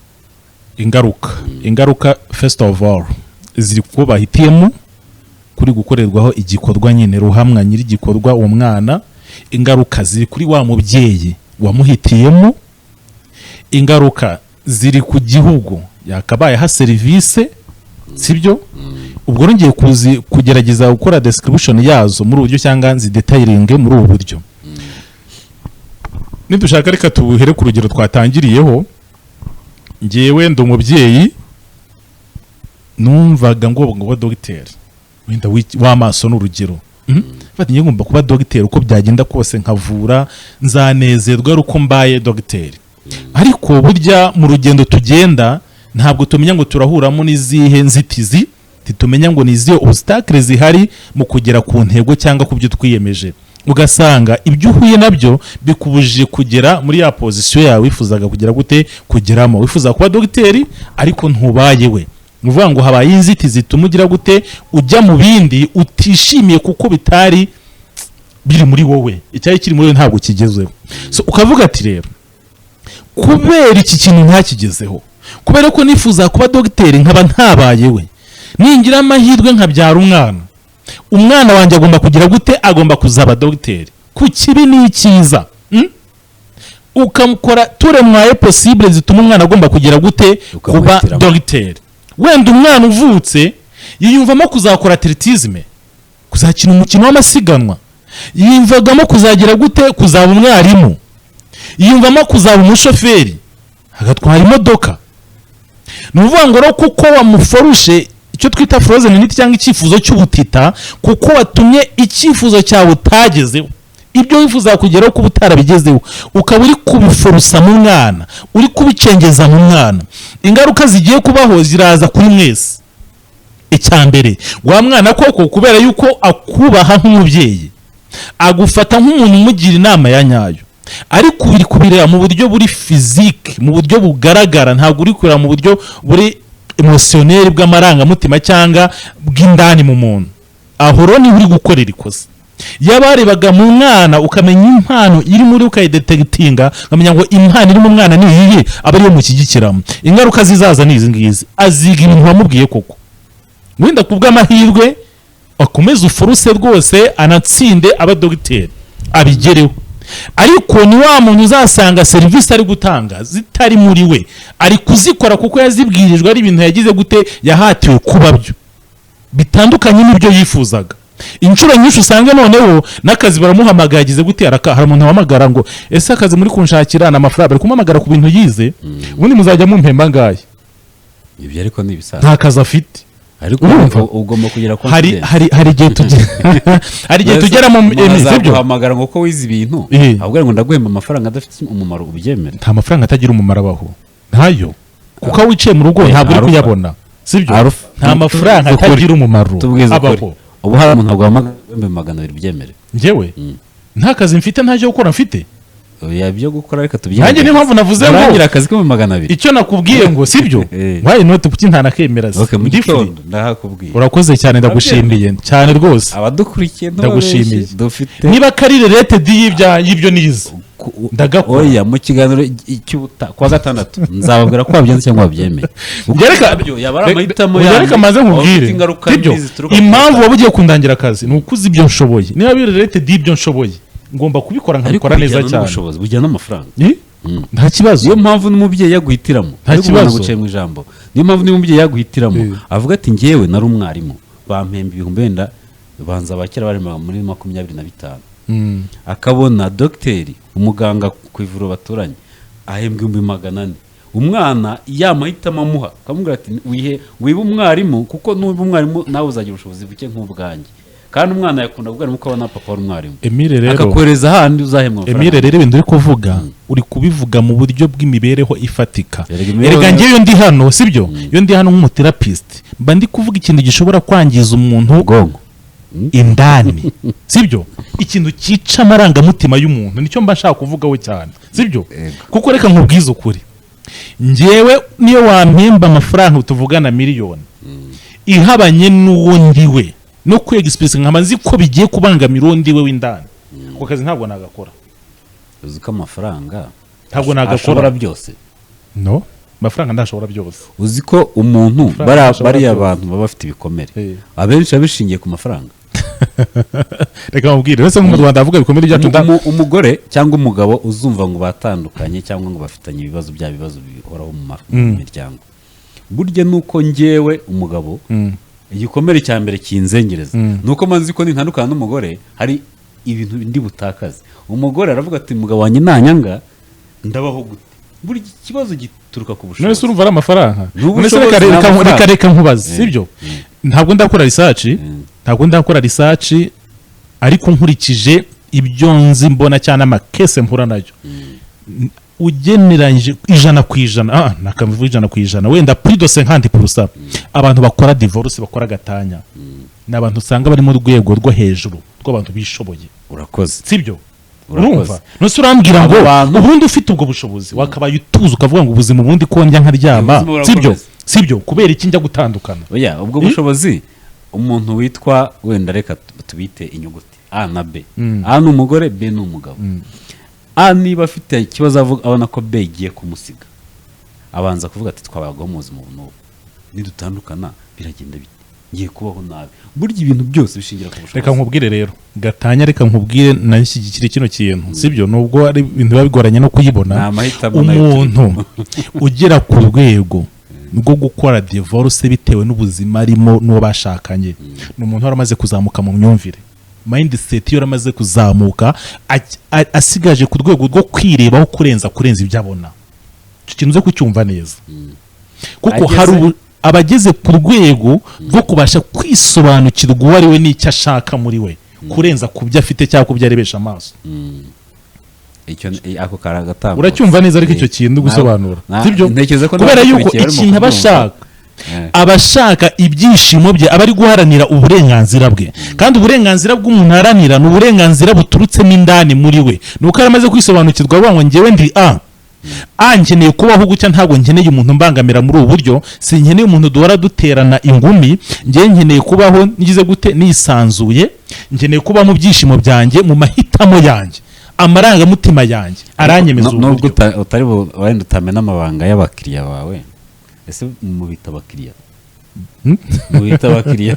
Ingaruka first of all ziri kuko bahitiyemo kuri gukorerwaho igikorwa nyine, ruhamwa nyiri igikorwa, uwo mwana. Ingaruka ziri kuri wa mubyeyi wamuhitiyemo. Ingaruka ziri ku gihugu yakabaye aha serivisi, sibyo? Ubwo ngiye kuzi kugerageza gukora description yazo muri ubu buryo cyangwa nzidetailinge muri ubu buryo. Nidushaka reka tuhere ku rugero twatangiriyeho. Ngewe ndi umubyeyi, numvaga ngomba kuba dogiteri wenda w'amaso, ni urugero. Fata, ngiye ngomba kuba dogiteri uko byagenda kose, nkavura, nzanezerwa ari uko mbaye dogiteri. Ariko burya mu rugendo tugenda ntabwo tumenya ngo turahuramo n'izihe nzitizi, ntitumenya ngo ni izihe obstacle zihari mu kugera ku ntego cyangwa ku byo twiyemeje. Ugasanga ibyo uhuye nabyo bikubujije kugera muri ya position yawe wifuzaga kugera gute, kugeramo. Wifuza kuba dogiteri ariko ntubaye we. Ni ukuvuga ngo habaye inzitizi zituma ugira gute, ujya mu bindi utishimiye kuko bitari biri muri wowe. Icyari kiri muri wowe ntabwo kigezeho. So ukavuga ati: "Rero kubera iki kintu ntakigezeho, kubera ko nifuza kuba dogiteri nkaba ntabaye we, ningira amahirwe nkabyara umwana, umwana wanjye agomba kugira gute? Agomba kuzaba dogiteri ku kibi n'icyiza." Ukamukora turemwaye possible zituma umwana agomba kugira gute? Kuba Ukamuhitiramo. dogiteri. Wenda umwana uvutse yiyumvamo kuzakora athlétisme, kuzakina umukino w'amasiganwa, yiyumvagamo kuzagira gute? Kuzaba umwarimu, yiyumvamo kuzaba umushoferi agatwara imodoka. Ni ukuvuga ngo rero kuko wamuforushe icyo twita frozen need cyangwa icyifuzo cy'ubutita, kuko watumye icyifuzo cyawe utagezeho, ibyo wifuza kugeraho kuba utarabigezeho, ukaba uri kubiforusa mu mwana, uri kubicengeza mu mwana, ingaruka zigiye kubaho ziraza kuri mwese. Icya mbere, wa mwana koko kubera yuko akubaha nk'umubyeyi, agufata nk'umuntu umugira inama ya nyayo, ariko uri kubireba mu buryo buri physique, mu buryo bugaragara, ntabwo uri kureba mu buryo buri émotionnel, bw'amarangamutima cyangwa bw'indani mu muntu. Aho rero niba uri gukorera ikosa. Yabarebaga mu mwana, ukamenya impano iri muri, ukayidetectinga, ukamenya ngo impano iri mu mwana ni iyihe, aba ariyo mushyigikiramo. Ingaruka zizaza ni izi ngizi: aziga ibintu wamubwiye koko, wenda ku bw'amahirwe akomeze uforuse rwose, anatsinde, aba dogiteri, abigereho, ariko ni wa muntu uzasanga serivisi ari gutanga zitari muri we, ari kuzikora kuko yazibwirijwe, ari ibintu yagize gute, yahatiwe kuba byo, bitandukanye n'ibyo yifuzaga. Inshuro nyinshi usanga noneho n'akazi baramuhamagaye, yagize gute, hari umuntu wahamagara ngo: "Ese akazi muri kunshakira ni amafaranga?" Bari kumuhamagara ku bintu yize, "Ubundi muzajya mumpemba angahe?" Ibyo ariko ni ibisanzwe. Nta kazi afite. Ariko Urumva? ugomba kugira Hari confidence. Hari igihe tugera mu Umuntu sibyo? azaguhamagara ngo ko wize ibintu, ahubwo ngo ndaguhemba amafaranga adafite umumaro, ubyemere? Nta mafaranga atagira umumaro abaho, ntayo, kuko aho wicaye mu rugo ntabwo uri Arufa. kuyabona, sibyo? Arufa. Nta mafaranga Tubwize ukuri. atagira umumaro Tubwize ukuri. abaho. Ubu hari umuntu aguhamagara 200,000, ubyemere? Njyewe nta kazi mfite, nta cyo gukora mfite. Oya, ibyo gukora reka tubyemere. Nanjye niyo mpamvu navuze ngo Urangira akazi ko 200,000. Icyo nakubwiye ngo sibyo? Why not? Kuki ntanakemera se? Okay, mu Ndi free. gitondo ndahakubwira. Urakoze cyane, ndagushimiye cyane rwose. Abadukurikiye, Ndagushimiye. ntubabeshye, dufite Niba kari related y'ibyo nize, ndagakora. Oya, mu kiganiro cy'ubuta kuwa gatandatu nzababwira ko wabyanze cyangwa wabyemeye. Kuko nabyo yaba ari amahitamo Reka yandi, maze waba nkubwire, ufite ingaruka sibyo? mbi zituruka ku Impamvu mahitamo. waba ugiye kundangira akazi ni uko uzi ibyo nshoboye. Niba biri related y'ibyo nshoboye, ngomba kubikora, Ariko nkabikora neza bijyana cyane. n'ubushobozi, bujyana n'amafaranga. Eh? Nta kibazo. Niyo mpamvu n'umubyeyi yaguhitiramo, Nta ariko umwana kibazo. guciye mu ijambo, niyo mpamvu n'umubyeyi yaguhitiramo avuga ati: "Njyewe nari umwarimu, bampemba ibihumbi wenda," banza abakera bari muri 25, akabona dogiteri, umuganga ku ivuriro baturanye ahembwa 400,000. Umwana ya mahitamo amuha akamubwira ati: "Wihe wibe umwarimu, kuko nuba umwarimu nawe uzagira ubushobozi buke nk'ubwanjye." Kandi umwana yakunda ubwarimu kuko abona papa ari umwarimu. Emile rero, Akakohereza ahandi uzahembwa amafaranga. Emile rero, ibintu uri kuvuga, uri kubivuga mu buryo bw'imibereho ifatika. Erega imibereho- Erega njyewe iyo ndi hano, sibyo, iyo ndi hano nk'umutherapist, mba ndi kuvuga ikintu gishobora kwangiza umuntu Ubwonko. indani, sibyo? Ikintu cyica amarangamutima y'umuntu nicyo mba nshaka kuvugaho cyane, sibyo? Yego. Kuko reka nkubwize ukuri, njyewe niyo wampemba amafaranga tuvugana miliyoni Ihabanye n'uwo ndiwe no kwexpressa, nkaba nzi ko bigiye kubangamira uwo ndiwe w'indani, ako kazi ntabwo nagakora. Uzi ko amafaranga Ntabwo nagakora. ashobora byose? No, amafaranga ntashobora byose. Uzi ko umuntu Amafaranga ntashobora bariya byose. bantu baba bafite ibikomere, abenshi baba bishingiye ku mafaranga. Reka mubwire, uretse nko mu Rwanda havuga ibikomere byacu Umugore cyangwa umugabo uzumva ngo batandukanye cyangwa ngo bafitanye ibibazo, bya bibazo bihoraho mu miryango, burya nuko njyewe umugabo, igikomere cya mbere kinzengereza ni uko nzi ko nintandukana n'umugore hari ibintu ndi butakaze. Umugore aravuga ati: "Umugabo wanjye nanyanga ndabaho gute?" Burya ikibazo gituruka ku None se bushobozi. urumva ari amafaranga? Ni ubushobozi, None se reka ni reka amafaranga. reka nkubaze, sibyo? Ntabwo ndakora research, ntabwo ndakora research, ariko nkurikije ibyo nzi, mbona cyane ama case mpura nayo, ugeneranyije 100%, nakavuga 100%, wenda plus de 50%, abantu bakora divorce, bakora gatanya, ni abantu usanga bari mu rwego rwo hejuru rw'abantu bishoboye. Urakoze. Sibyo? Urakoze. Urumva, none urambwira ngo Abo bantu- ubundi ufite ubwo bushobozi wakabaye utuza ukavuga ngo ubuzima ubundi ko njya nkaryama, Ubuzima sibyo? burakomeza. Sibyo? Kubera iki njya gutandukana? Oya, ubwo bushobozi, umuntu witwa, wenda reka tubite inyuguti A na B. A ni umugore, B ni umugabo. A niba afite ikibazo, avuga abona ko B igiye kumusiga, abanza kuvuga ati: "Twabagaho mu buzima ubu n'ubu, nidutandukana biragenda bite? Ngiye kubaho nabi." Burya ibintu byose bishingira ku Reka bushobozi. nkubwire rero, gatanya, reka nkubwire, nashyigikire kino kintu, sibyo? Nubwo ari ibintu biba bigoranye no kuyibona. Ni amahitamo nayo. Umuntu ugera ku rwego rwo gukora divorce bitewe n'ubuzima arimo n'uwo bashakanye ni umuntu waramaze kuzamuka mu myumvire, mindset ye yaramaze kuzamuka, asigaje ku rwego rwo kwirebaho kurenza ibyo abona. Icyo kintu uze kucyumva neza, kuko hari abageze ku rwego rwo kubasha kwisobanukirwa uwo ari we n'icyo ashaka muri we, kurenza ku byo afite cyangwa ku byo arebesha amaso. Icyo ako karagatambutse. Uracyumva neza, ariko icyo kintu gusobanura, sibyo? Ntekereza ko Kubera yuko n'abadukurikiye barimo ikintu aba kubyumva. ashaka, aba ashaka ibyishimo bye, aba ari guharanira uburenganzira bwe, kandi uburenganzira bw'umuntu aharanira ni uburenganzira buturutsemo indani muri we. Ni uko yaramaze kwisobanukirwa, avuga ngo: "Njyewe ndi A, A nkeneye kubaho gutya, ntabwo nkeneye umuntu mbangamira muri ubu buryo, sinkeneye umuntu duhora duterana ingumi. Njyewe nkeneye kubaho ngize gute? Nisanzuye, nkeneye kuba mu byishimo byanjye, mu mahitamo yanjye, amarangamutima yanjye aranyemeza ubu Nubwo buryo." utari wenda utamena amabanga y'abakiriya bawe, ese mubita abakiriya? Hmm? Mubita abakiriya?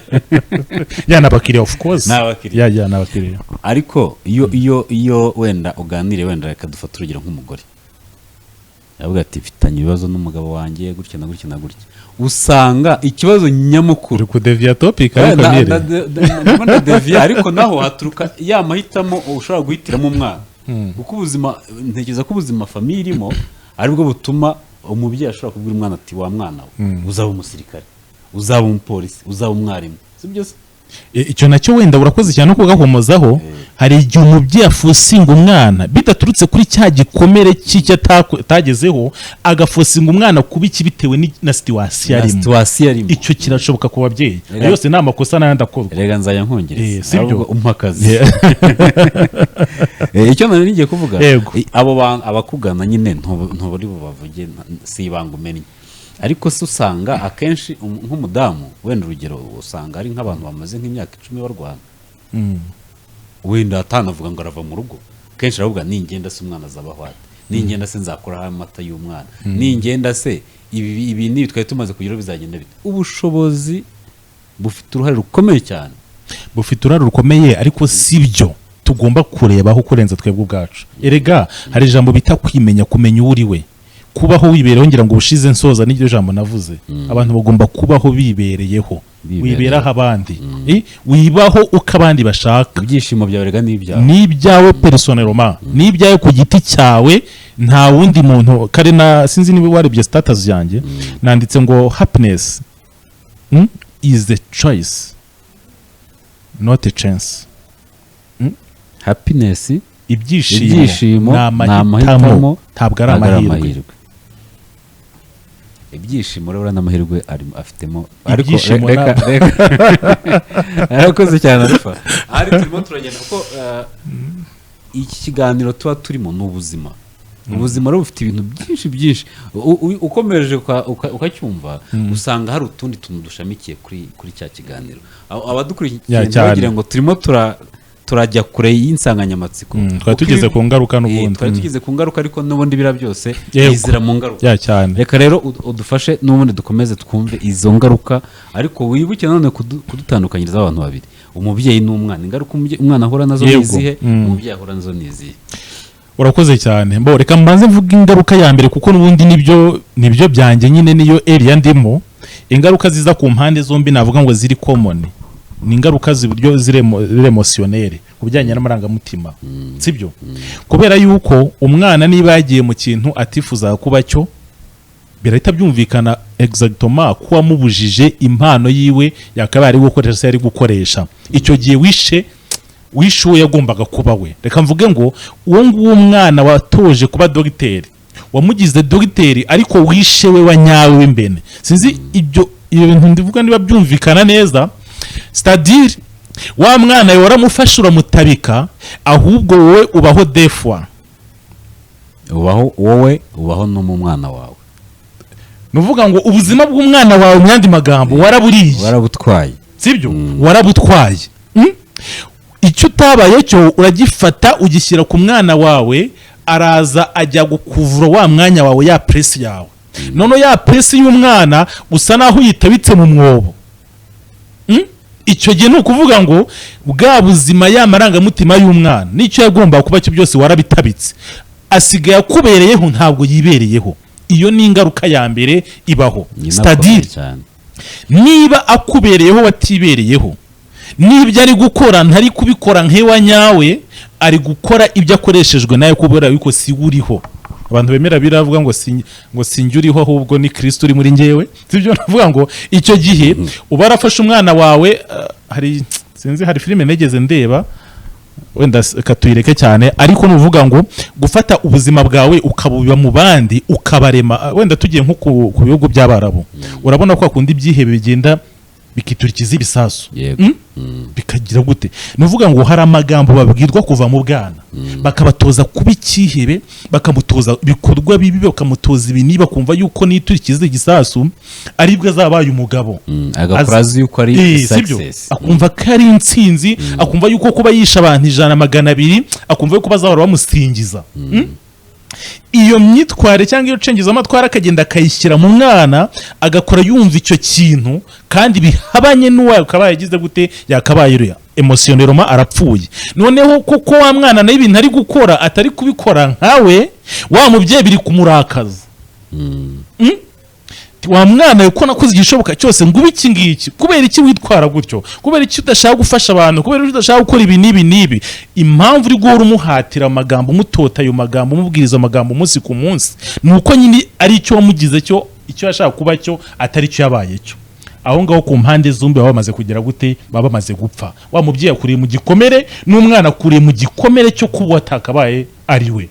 Yeah, ni abakiriya, of course. Ni abakiriya. Yeah, ni abakiriya. Ariko iyo wenda uganiriye, wenda reka dufate urugero nk'umugore yavuga ati: "Mfitanye ibibazo n'umugabo wanjye gutya na gutya na gutya," usanga ikibazo nyamukuru Uri kudeviya topic, ariko Amire. Ndimo ndadeviya, ariko naho haturuka ya mahitamo ushobora guhitiramo umwana, kuko ubuzima, ntekereza ko ubuzima famille irimo aribwo butuma umubyeyi ashobora kubwira umwana ati: "Wa mwana we, uzaba umusirikare, uzaba umupolisi, uzaba umwarimu." Si byo se? Icyo nacyo wenda urakoze cyane no kugakomozaho. Hari igihe umubyeyi aforcinga umwana bidaturutse kuri cya gikomere cy'icyo atagezeho, agaforcinga umwana kuba iki bitewe na situation Na arimo. situation arimo. Icyo kirashoboka ku babyeyi. Rega- Ayo yose ni amakosa n'ayandi akorwa. Rega nzajya nkongereza. Si byo? Ahubwo umpa akazi. Icyo nari ngiye kuvuga, Yego. Abo bantu abakugana nyine ntuburi bubavuge, si ibanga umennye, ariko se usanga akenshi nk'umudamu, wenda urugero, usanga ari nk'abantu bamaze nk'imyaka 10 barwana, wenda atanavuga ngo arava mu rugo, kenshi aravuga: "Ningenda se umwana azabaho ate? Ningenda se nzakuraho amata y'umwana? Ningenda se ibi n'ibi twari tumaze kugeraho bizagenda bite?" Ubushobozi bufite uruhare rukomeye cyane. Bufite uruhare rukomeye, ariko si byo tugomba kurebaho kurenza twebwe ubwacu. Erega hari ijambo bita kwimenya, kumenya uwo uri we, kubaho wibereyeho. Ngira ngo ubushize nsoza n'iryo jambo navuze: abantu bagomba kubaho bibereyeho. Bibereyeho. Wiberaho abandi. Wibaho uko abandi bashaka. Ibyishimo byawe rega ni ibyawe. Ni ibyawe personnellement, ni ibyawe ku giti cyawe, nta wundi muntu. Kare na sinzi niba warebye status yanjye, nanditse ngo: "Happiness is a choice, not a chance." Happiness, Ibyishimo, ibyishimo ni ni amahitamo, amahitamo, ntabwo ari ntabwo ari amahirwe. Amahirwe. Ibyishimo rero n'amahirwe arimo afitemo, ariko Ibyishimo reka reka, arakoze cyane Alpha. Ari turimo turagenda kuko iki kiganiro tuba turimo ni ubuzima. Ubuzima rero bufite ibintu byinshi byinshi. Ukomeje ukacyumva, usanga hari utundi tuntu dushamikiye kuri cya kiganiro. Abadukurikiye Ya, cyane. ntibagira ngo turimo turajya kure y'insanganyamatsiko. Twari Kuko tugeze ku ngaruka n'ubundi. Twari tugeze ku ngaruka, ariko n'ubundi biriya byose bizira mu ngaruka. Ya, cyane. Reka rero udufashe n'ubundi dukomeze twumve izo ngaruka, ariko wibuke nanone kudutandukanyiriza abantu babiri, umubyeyi n'umwana. Ingaruka umwana ahura nazo ni izihe? Umubyeyi ahura nazo ni izihe? Urakoze cyane. Bo reka mbanze mvuge ingaruka ya mbere, kuko n'ubundi nibyo byanjye nyine, niyo area ndimo. Ingaruka ziza ku mpande zombi, navuga ngo ziri common, ni ingaruka z'uburyo ziri émotionnel, ku bijyanye n'amarangamutima, sibyo? Kubera yuko umwana niba yagiye mu kintu atifuzaga kuba cyo, birahita byumvikana exactement ko wamubujije impano yiwe yakabaye ari gukoresha se yari gukoresha. Icyo gihe wishe uwo yagombaga kuba we. Reka mvuge ngo uwo nguwo mwana watoje kuba dogiteri, wamugize dogiteri, ariko wishe we wa nyawe w'imbene. Sinzi ibyo bintu ndivuga niba byumvikana neza. C'est-à-dire wa mwana we waramufashe uramutabika, ahubwo wowe ubaho defwa. Ubaho wowe, ubaho no mu mwana wawe. Ni uvuga ngo ubuzima bw'umwana wawe, mu yandi magambo, waraburiye. Warabutwaye. Sibyo? Warabutwaye. Icyo utabaye cyo uragifata ugishyira ku mwana wawe, araza ajya gukuvura wa mwanya wawe, ya place yawe. Noneho ya place y'umwana usa naho uyitabitse mu mwobo. Icyo gihe ni ukuvuga ngo bwa buzima, ya marangamutima y'umwana n'icyo yagombaga kuba cyo byose warabitabitse, asigaye akubereyeho, ntabwo yibereyeho. Iyo ni ingaruka ya mbere ibaho. Ni C'est-à-dire cyane. niba akubereyeho watibereyeho, n'ibyo ari gukora ntari kubikora nk'ewa nyawe, ari gukora ibyo akoreshejwe nawe, kubera yuko si we uriho. Abantu bemera biravuga ngo si ngo sinjye uriho, ahubwo ni Kristo uri muri njyewe, sibyo? Navuga ngo icyo gihe uba warafashe umwana wawe. Hari, sinzi, hari filime nigeze ndeba, wenda reka tuyireke cyane, ariko nuvuga ngo gufata ubuzima bwawe ukabubiba mu bandi, ukabarema. Wenda tugiye nko ku bihugu by'Abarabu, urabona ko hakunda ibyihebe bigenda bikiturikiza ibisasu. Bikagira gute? Ni ukuvuga ngo hari amagambo babwirwa kuva mu bwana, bakabatoza kuba icyihebe, bakamutoza ibikorwa bibi, bakamutoza ibi niba bakumva yuko niturikiza igisasu aribwo azabaye umugabo. Agakora azi yuko ari Sibyo? success. Akumva ko ari intsinzi, akumva yuko kuba yishe abantu 100, 200, akumva yuko bazahora bamusingiza. Iyo myitwarire cyangwa iyo cengezamatwara akagenda akayishyira mu mwana, agakora yumva icyo kintu kandi bihabanye n'uwo yakabaye yagize gute, yakabaye uriya. Émotionnellement arapfuye. Noneho kuko wa mwana nawe ibintu ari gukora atari kubikora nkawe, wa mubyeyi biri kumurakaza. Wa mwana we, ko nakoze igishoboka cyose ngo ube iki ngiki, kubera iki witwara gutyo? Kubera iki udashaka gufasha abantu? Kubera iki udashaka gukora ibi n'ibi n'ibi? Impamvu uri guhora umuhatira amagambo, umutota ayo magambo, umubwiriza amagambo umunsi ku munsi, ni uko nyine ari icyo wamugize cyo, icyo yashaka kuba cyo atari cyo yabaye cyo. Aho ngaho ku mpande zombi baba bamaze kugera gute? Baba bamaze gupfa. Wa mubyeyi akuriye mu gikomere, n'umwana akuriye mu gikomere cyo kuba atakabaye ari we.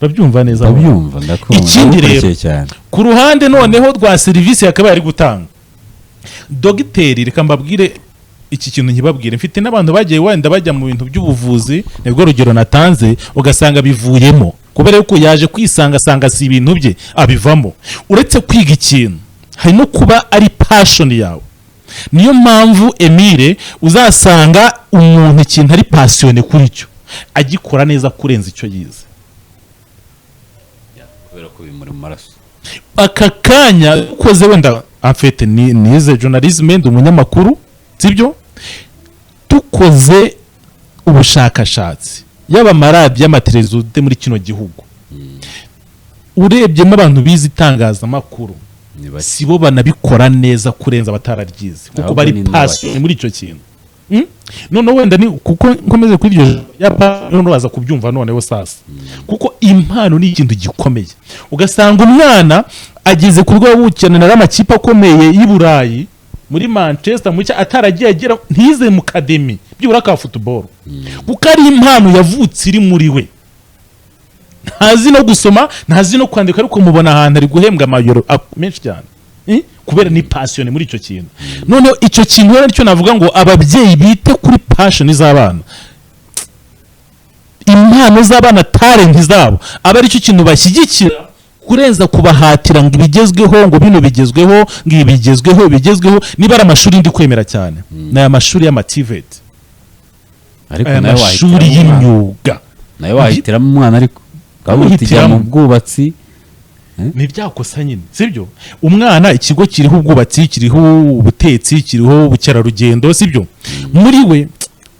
Urabyumva neza? Ndabyumva, ndakumva. Ikindi rero, Ndagukurikiye cyane. ku ruhande noneho rwa serivisi yakabaye ari gutanga dogiteri, reka mbabwire iki kintu, nkibabwire mfite n'abantu bagiye wenda bajya mu bintu by'ubuvuzi, nibwo rugero natanze, ugasanga bivuyemo kubera yuko yaje kwisanga asanga si ibintu bye, abivamo. Uretse kwiga ikintu, hari no kuba ari passion yawe. Niyo mpamvu, Emile, uzasanga umuntu ikintu ari passionné kuri cyo agikora neza kurenza icyo yize. Kubera ko bimuri mu maraso. Aka kanya ukoze wenda, en fait ni nize journalisme, ndi umunyamakuru, sibyo? Dukoze ubushakashatsi, yaba amaradiyo, amateleviziyo muri kino gihugu, urebyemo abantu bize itangazamakuru, Ni bake. si bo banabikora neza kurenza abatararyize, kuko Ahubwo bari ni passion muri icyo kintu. Noneho wenda ni kuko nkomeze kuri iryo jambo ya passion, noneho baza kubyumva noneho sasa, kuko impano ni ikintu gikomeye. Ugasanga umwana ageze ku rwego gukinira amakipe akomeye y'i Burayi, muri Manchester, mu cyo ataragiye agera, ntize mu academy byibura ka football, kuko ari impano yavutse iri muri we. Ntazi no gusoma, ntazi no kwandika, ariko mubona ahantu ari guhembwa amayero menshi cyane. Kubera ni passion muri icyo kintu. Noneho icyo kintu rero nicyo navuga ngo ababyeyi bite kuri passion z'abana. Impano z'abana, talent zabo, aba aricyo kintu bashyigikira kurenza kubahatira ngo ibigezweho, ngo bino bigezweho, ngo ibi bigezweho, bigezweho. Niba ari amashuri ndi kwemera cyane, ni aya mashuri y'ama TVET, ariko aya nawe mashuri wahitiramo umwana. y'imyuga. Nawe wahitiramo umwana, ariko ukaba uti jya mu Wihitiramo. bwubatsi. Ni byakosa nyine, sibyo? Umwana, ikigo kiriho ubwubatsi, kiriho ubutetsi, kiriho ubukerarugendo, sibyo? Muri we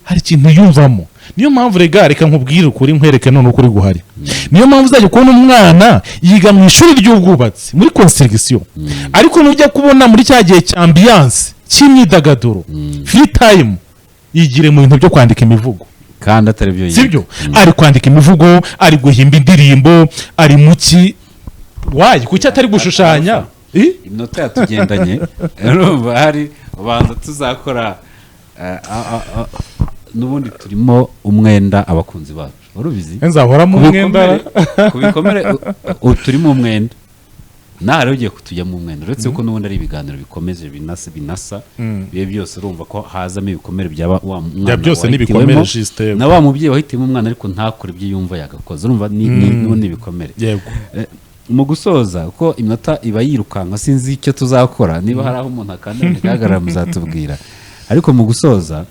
hari ikintu yumvamo. Niyo mpamvu reka nkubwire ukuri, nkwereke none ukuri guhari. Niyo mpamvu uzajya kubona umwana yiga mu ishuri ry'ubwubatsi, muri construction, ariko nujya kubona muri cya gihe cya ambiance, cy'imyidagaduro, free time, yigire mu bintu byo kwandika imivugo. Kandi atari byo yiga. Sibyo? Ari kwandika imivugo, ari guhimba indirimbo, ari muki wayi, kuki atari gushushanya? Eh? Iminota yatugendanye. Urumva hari ubanza tuzakora n'ubundi turimo umwenda abakunzi bacu, wari ubizi? Nzahoramo Ku umwenda. bikomere- ku bikomere turimo umwenda, nawe rero ugiye kutujyamo umwenda, uretse ko n'ubundi ari ibiganiro bikomeje binasa binasa. Bibe byose, urumva ko hazamo ibikomere byaba wa mwana Bya byose ni wahitiwemo, ibikomere, juste. na wa mubyeyi wahitiyemo umwana ariko ntakore ibyo yumva yagakoze. Urumva n'ubundi ibikomere. Mu gusoza, kuko iminota iba yirukanka, sinzi icyo tuzakora, niba hari aho umuntu akanda bigaragara muzatubwira, ariko mu gusoza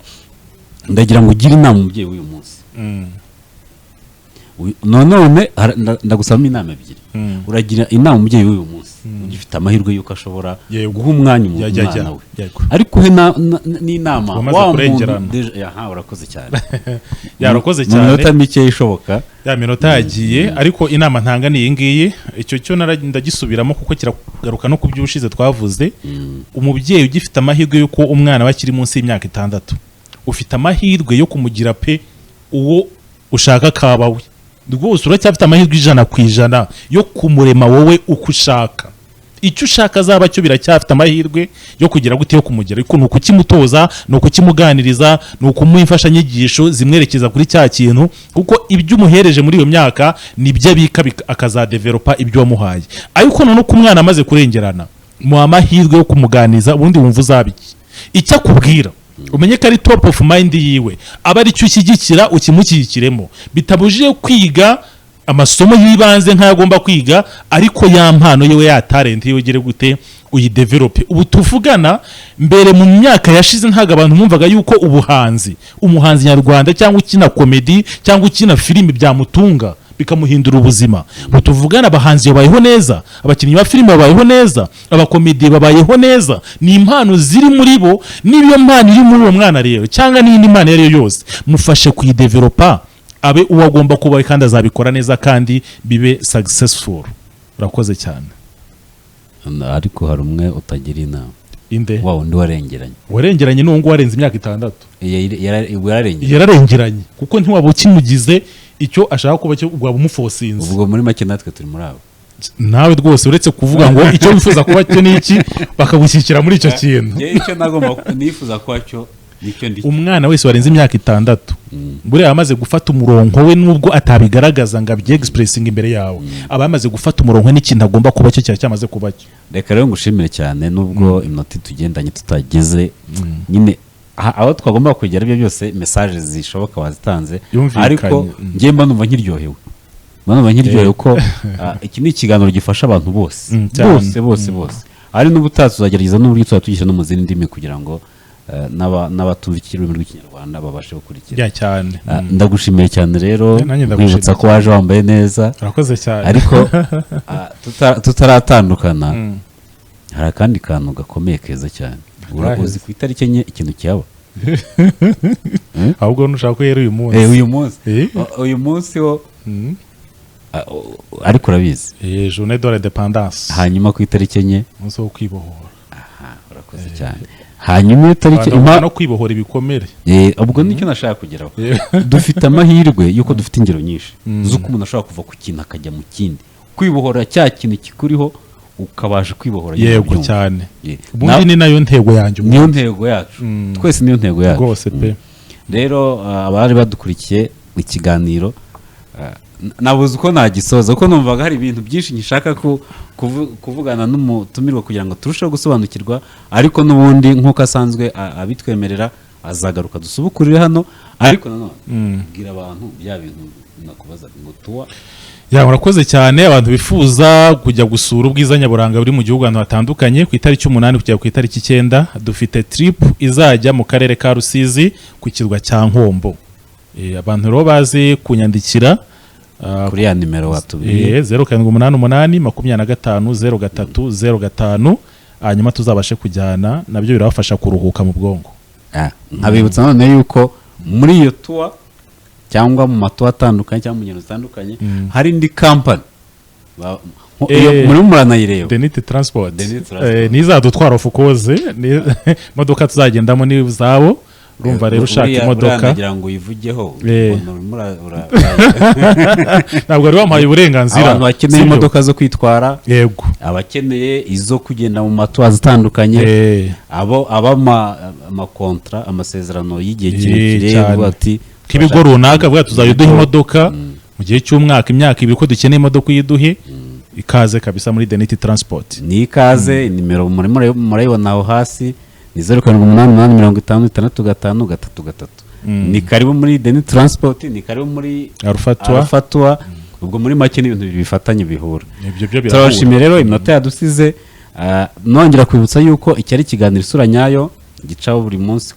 ndagira ngo ugire inama umubyeyi w'uyu munsi. Nanone ndagusabamo inama ebyiri. Uragira inama umubyeyi w'uyu munsi ugifite amahirwe y'uko ashobora guha umwanya umwana we, ariko uhe n'inama Wamaze wa muntu kurengerana. Aha, urakoze cyane. Yarakoze Mu cyane. minota mike ishoboka. Ya minota yagiye, ariko inama ntanga ni iyi ngiyi. Icyo cyo ndagisubiramo kuko kiragaruka no ku by'ubushize twavuze. Umubyeyi ugifite amahirwe y'uko umwana we akiri munsi y'imyaka 6, ufite amahirwe yo kumugira pe uwo ushaka kaba we. Rwose uracyafite amahirwe 100% yo kumurema wowe uko ushaka, icyo ushaka azaba cyo. Biracyafite amahirwe yo kugira gute, yo kumugera. Ariko ni ukukimutoza, ni ukukimuganiriza, ni ukumuha imfashanyigisho zimwerekeza kuri cya kintu, kuko ibyo umuhereje muri iyo myaka nibyo abika, akazadevelopa ibyo wamuhaye. Ariko noneho ko umwana amaze kurengerana, muha amahirwe yo kumuganiriza, ubundi wumva uzaba iki, icyo akubwira umenye ko ari top of mind yiwe, aba ari cyo ushyigikira, ukimushyigikiremo. Bitabujije kwiga amasomo y'ibanze nk'ayo agomba kwiga, ariko ya mpano yewe, ya talent yewe, ugere gute uyidevelope. Ubu tuvugana, mbere mu myaka yashize ntabwo abantu bumvaga yuko ubuhanzi, umuhanzi nyarwanda cyangwa ukina comedy cyangwa ukina filimi byamutunga bikamuhindura ubuzima. Ubu tuvugana abahanzi babayeho neza, abakinnyi ba filime babayeho neza, abakomediye babayeho neza. Ni impano ziri muri bo. Niba iyo mpano iri muri uwo mwana rero, cyangwa n'iyindi mpano iyo ari yo yose, mufashe kuyidevelopa abe uwo agomba kuba, kandi azabikora neza kandi bibe successful. Urakoze cyane. Ariko hari umwe utagira inama. Inde? Wa wundi warengeranye. Warengeranye n'uwo nguwo warenze imyaka 6. Ubwo yararengeranye. Yararengeranye, kuko ntiwaba ukimugize icyo ashaka kuba cyo, waba umufosinze. Ubwo muri make natwe turi muri abo. Nawe rwose, uretse kuvuga ngo icyo wifuza kuba cyo ni iki, bakagushyikira muri icyo kintu. Njyewe icyo nagomba nifuza kuba cyo nicyo ndi. Umwana wese warenze imyaka 6 buriya amaze gufata umurongo we, nubwo atabigaragaza ngo abyexpressinge imbere yawe, aba yamaze gufata umurongo we n'ikintu agomba kuba cyo, kiba cyamaze kuba cyo. Reka rero ngushimire cyane, nubwo iminota itugendanye tutageze nyine aho twagomba kugera, ibyo byose message zishoboka wazitanze. Yumvikanye. Ariko njye mba numva nkiryohewe ko iki ni ikiganiro gifasha abantu bose. Cyane. Bose bose bose. Ari n'ubutaha tuzagerageza n'uburyo tuzajya tugishyira no mu zindi ndimi kugira ngo n'abatumva ururimi rw'Ikinyarwanda babashe gukurikira. Ya, cyane. Ndagushimiye cyane rero. Nanjye ndagushimiye. Nkwibutsa ko waje wambaye neza. Urakoze cyane. Ariko tutaratandukana, hari akandi kantu gakomeye keza cyane. Akahe? Uzi ku itariki 4 ikintu cyaba? Ahubwo nushaka ko yera uyu munsi. Uyu munsi. Uyu munsi wo ariko urabizi. Journée de l'indépendance. Hanyuma ku itariki 4? Umunsi wo kwibohora. Aha, urakoze cyane. Hanyuma iyo tariki Abantu no kwibohora ibikomere. Ubwo nicyo nashaka kugeraho. Dufite amahirwe y'uko dufite ingero nyinshi z'uko umuntu ashobora kuva ku kintu akajya mu kindi, kwibohora cya kintu kikuriho, ukabasha kwibohora nyine, ubyumva. Cyane. Ubundi ni nayo ntego yanjye. Niyo ntego yacu twese, niyo ntego yacu. Rwose pe. Rero abari badukurikiye ikiganiro, nabuze uko nagisoza kuko numvaga hari ibintu byinshi nkishaka kuvugana n'umutumirwa kugira ngo turusheho gusobanukirwa, ariko n'ubundi nk'uko asanzwe abitwemerera. Azagaruka dusubukurire hano, ariko nanone bwira abantu bya bintu nakubazaga ngo tour. Ya, murakoze cyane. Abantu bifuza kujya gusura ubwiza nyaburanga buri mu gihugu ahantu hatandukanye, ku itariki 8 kugera ku itariki 9 dufite trip izajya mu karere ka Rusizi ku kirwa cya Nkombo. Abantu rero bazi kunyandikira kuri ya nimero watubwiye. 0788250305, hanyuma tuzabashe kujyana, nabyo birabafasha kuruhuka mu bwonko. Ah, nkabibutsa none yuko muri iyo tour cyangwa mu ma tour atandukanye cyangwa mu ngendo zitandukanye hari indi kampani iyo murimo muranayireba. Denite Transport. Denite Transport. Nizadutwara, of course, imodoka tuzagendamo ni izabo. Urumva rero ushaka Buriya imodoka nagira ngo uyivugeho. Ubona urimo Ntabwo wari wamuhaye uburenganzira. Abantu bakeneye Sibyo? imodoka zo kwitwara, abakeneye izo kugenda mu ma tour atandukanye, abo aba amakontra, amasezerano y'igihe kirekire, uvuga ati k'ibigo runaka, vuga tuzajya uduha imodoka mu gihe cy'umwaka, imyaka 2, ko dukeneye imodoka uyiduhe, ikaze kabisa muri Deniti Transport. Ni ikaze. Nimero murimo murayibona aho hasi, ni 0788566533. Ni karibu muri Deni Transport, ni karibu muri Arufatwa. Arufatwa. Ubwo muri make ni ibintu bibiri bifatanye bihura. Ibyo byo birahura. Turabashimiye rero, iminota yadusize. Nongera kwibutsa yuko iki ari ikiganiro Isura Nyayo, gicaho buri munsi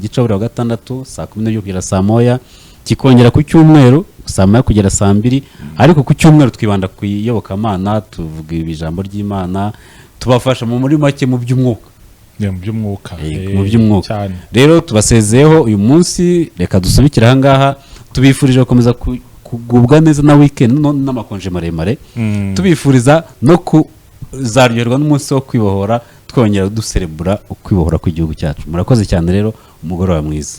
gicaho buri wa gatandatu saa 12 kugera saa 1, kikongera ku cyumweru saa 1 kugera saa 2. Ariko ku cyumweru twibanda ku iyobokamana, tuvuga ijambo ry'Imana, tubafasha muri make mu by'umwuka. Yeah, mu by'umwuka. Mu by'umwuka. Cyane. Rero tubasezeyeho uyu munsi, reka dusubikire ahangaha. Tubifurije gukomeza kugubwa neza na weekend n'amakonje maremare, tubifuriza no kuzaryoherwa n'umunsi wo kwibohora, twongera duserebura ukwibohora kw'igihugu cyacu. Murakoze cyane rero, umugoroba mwiza.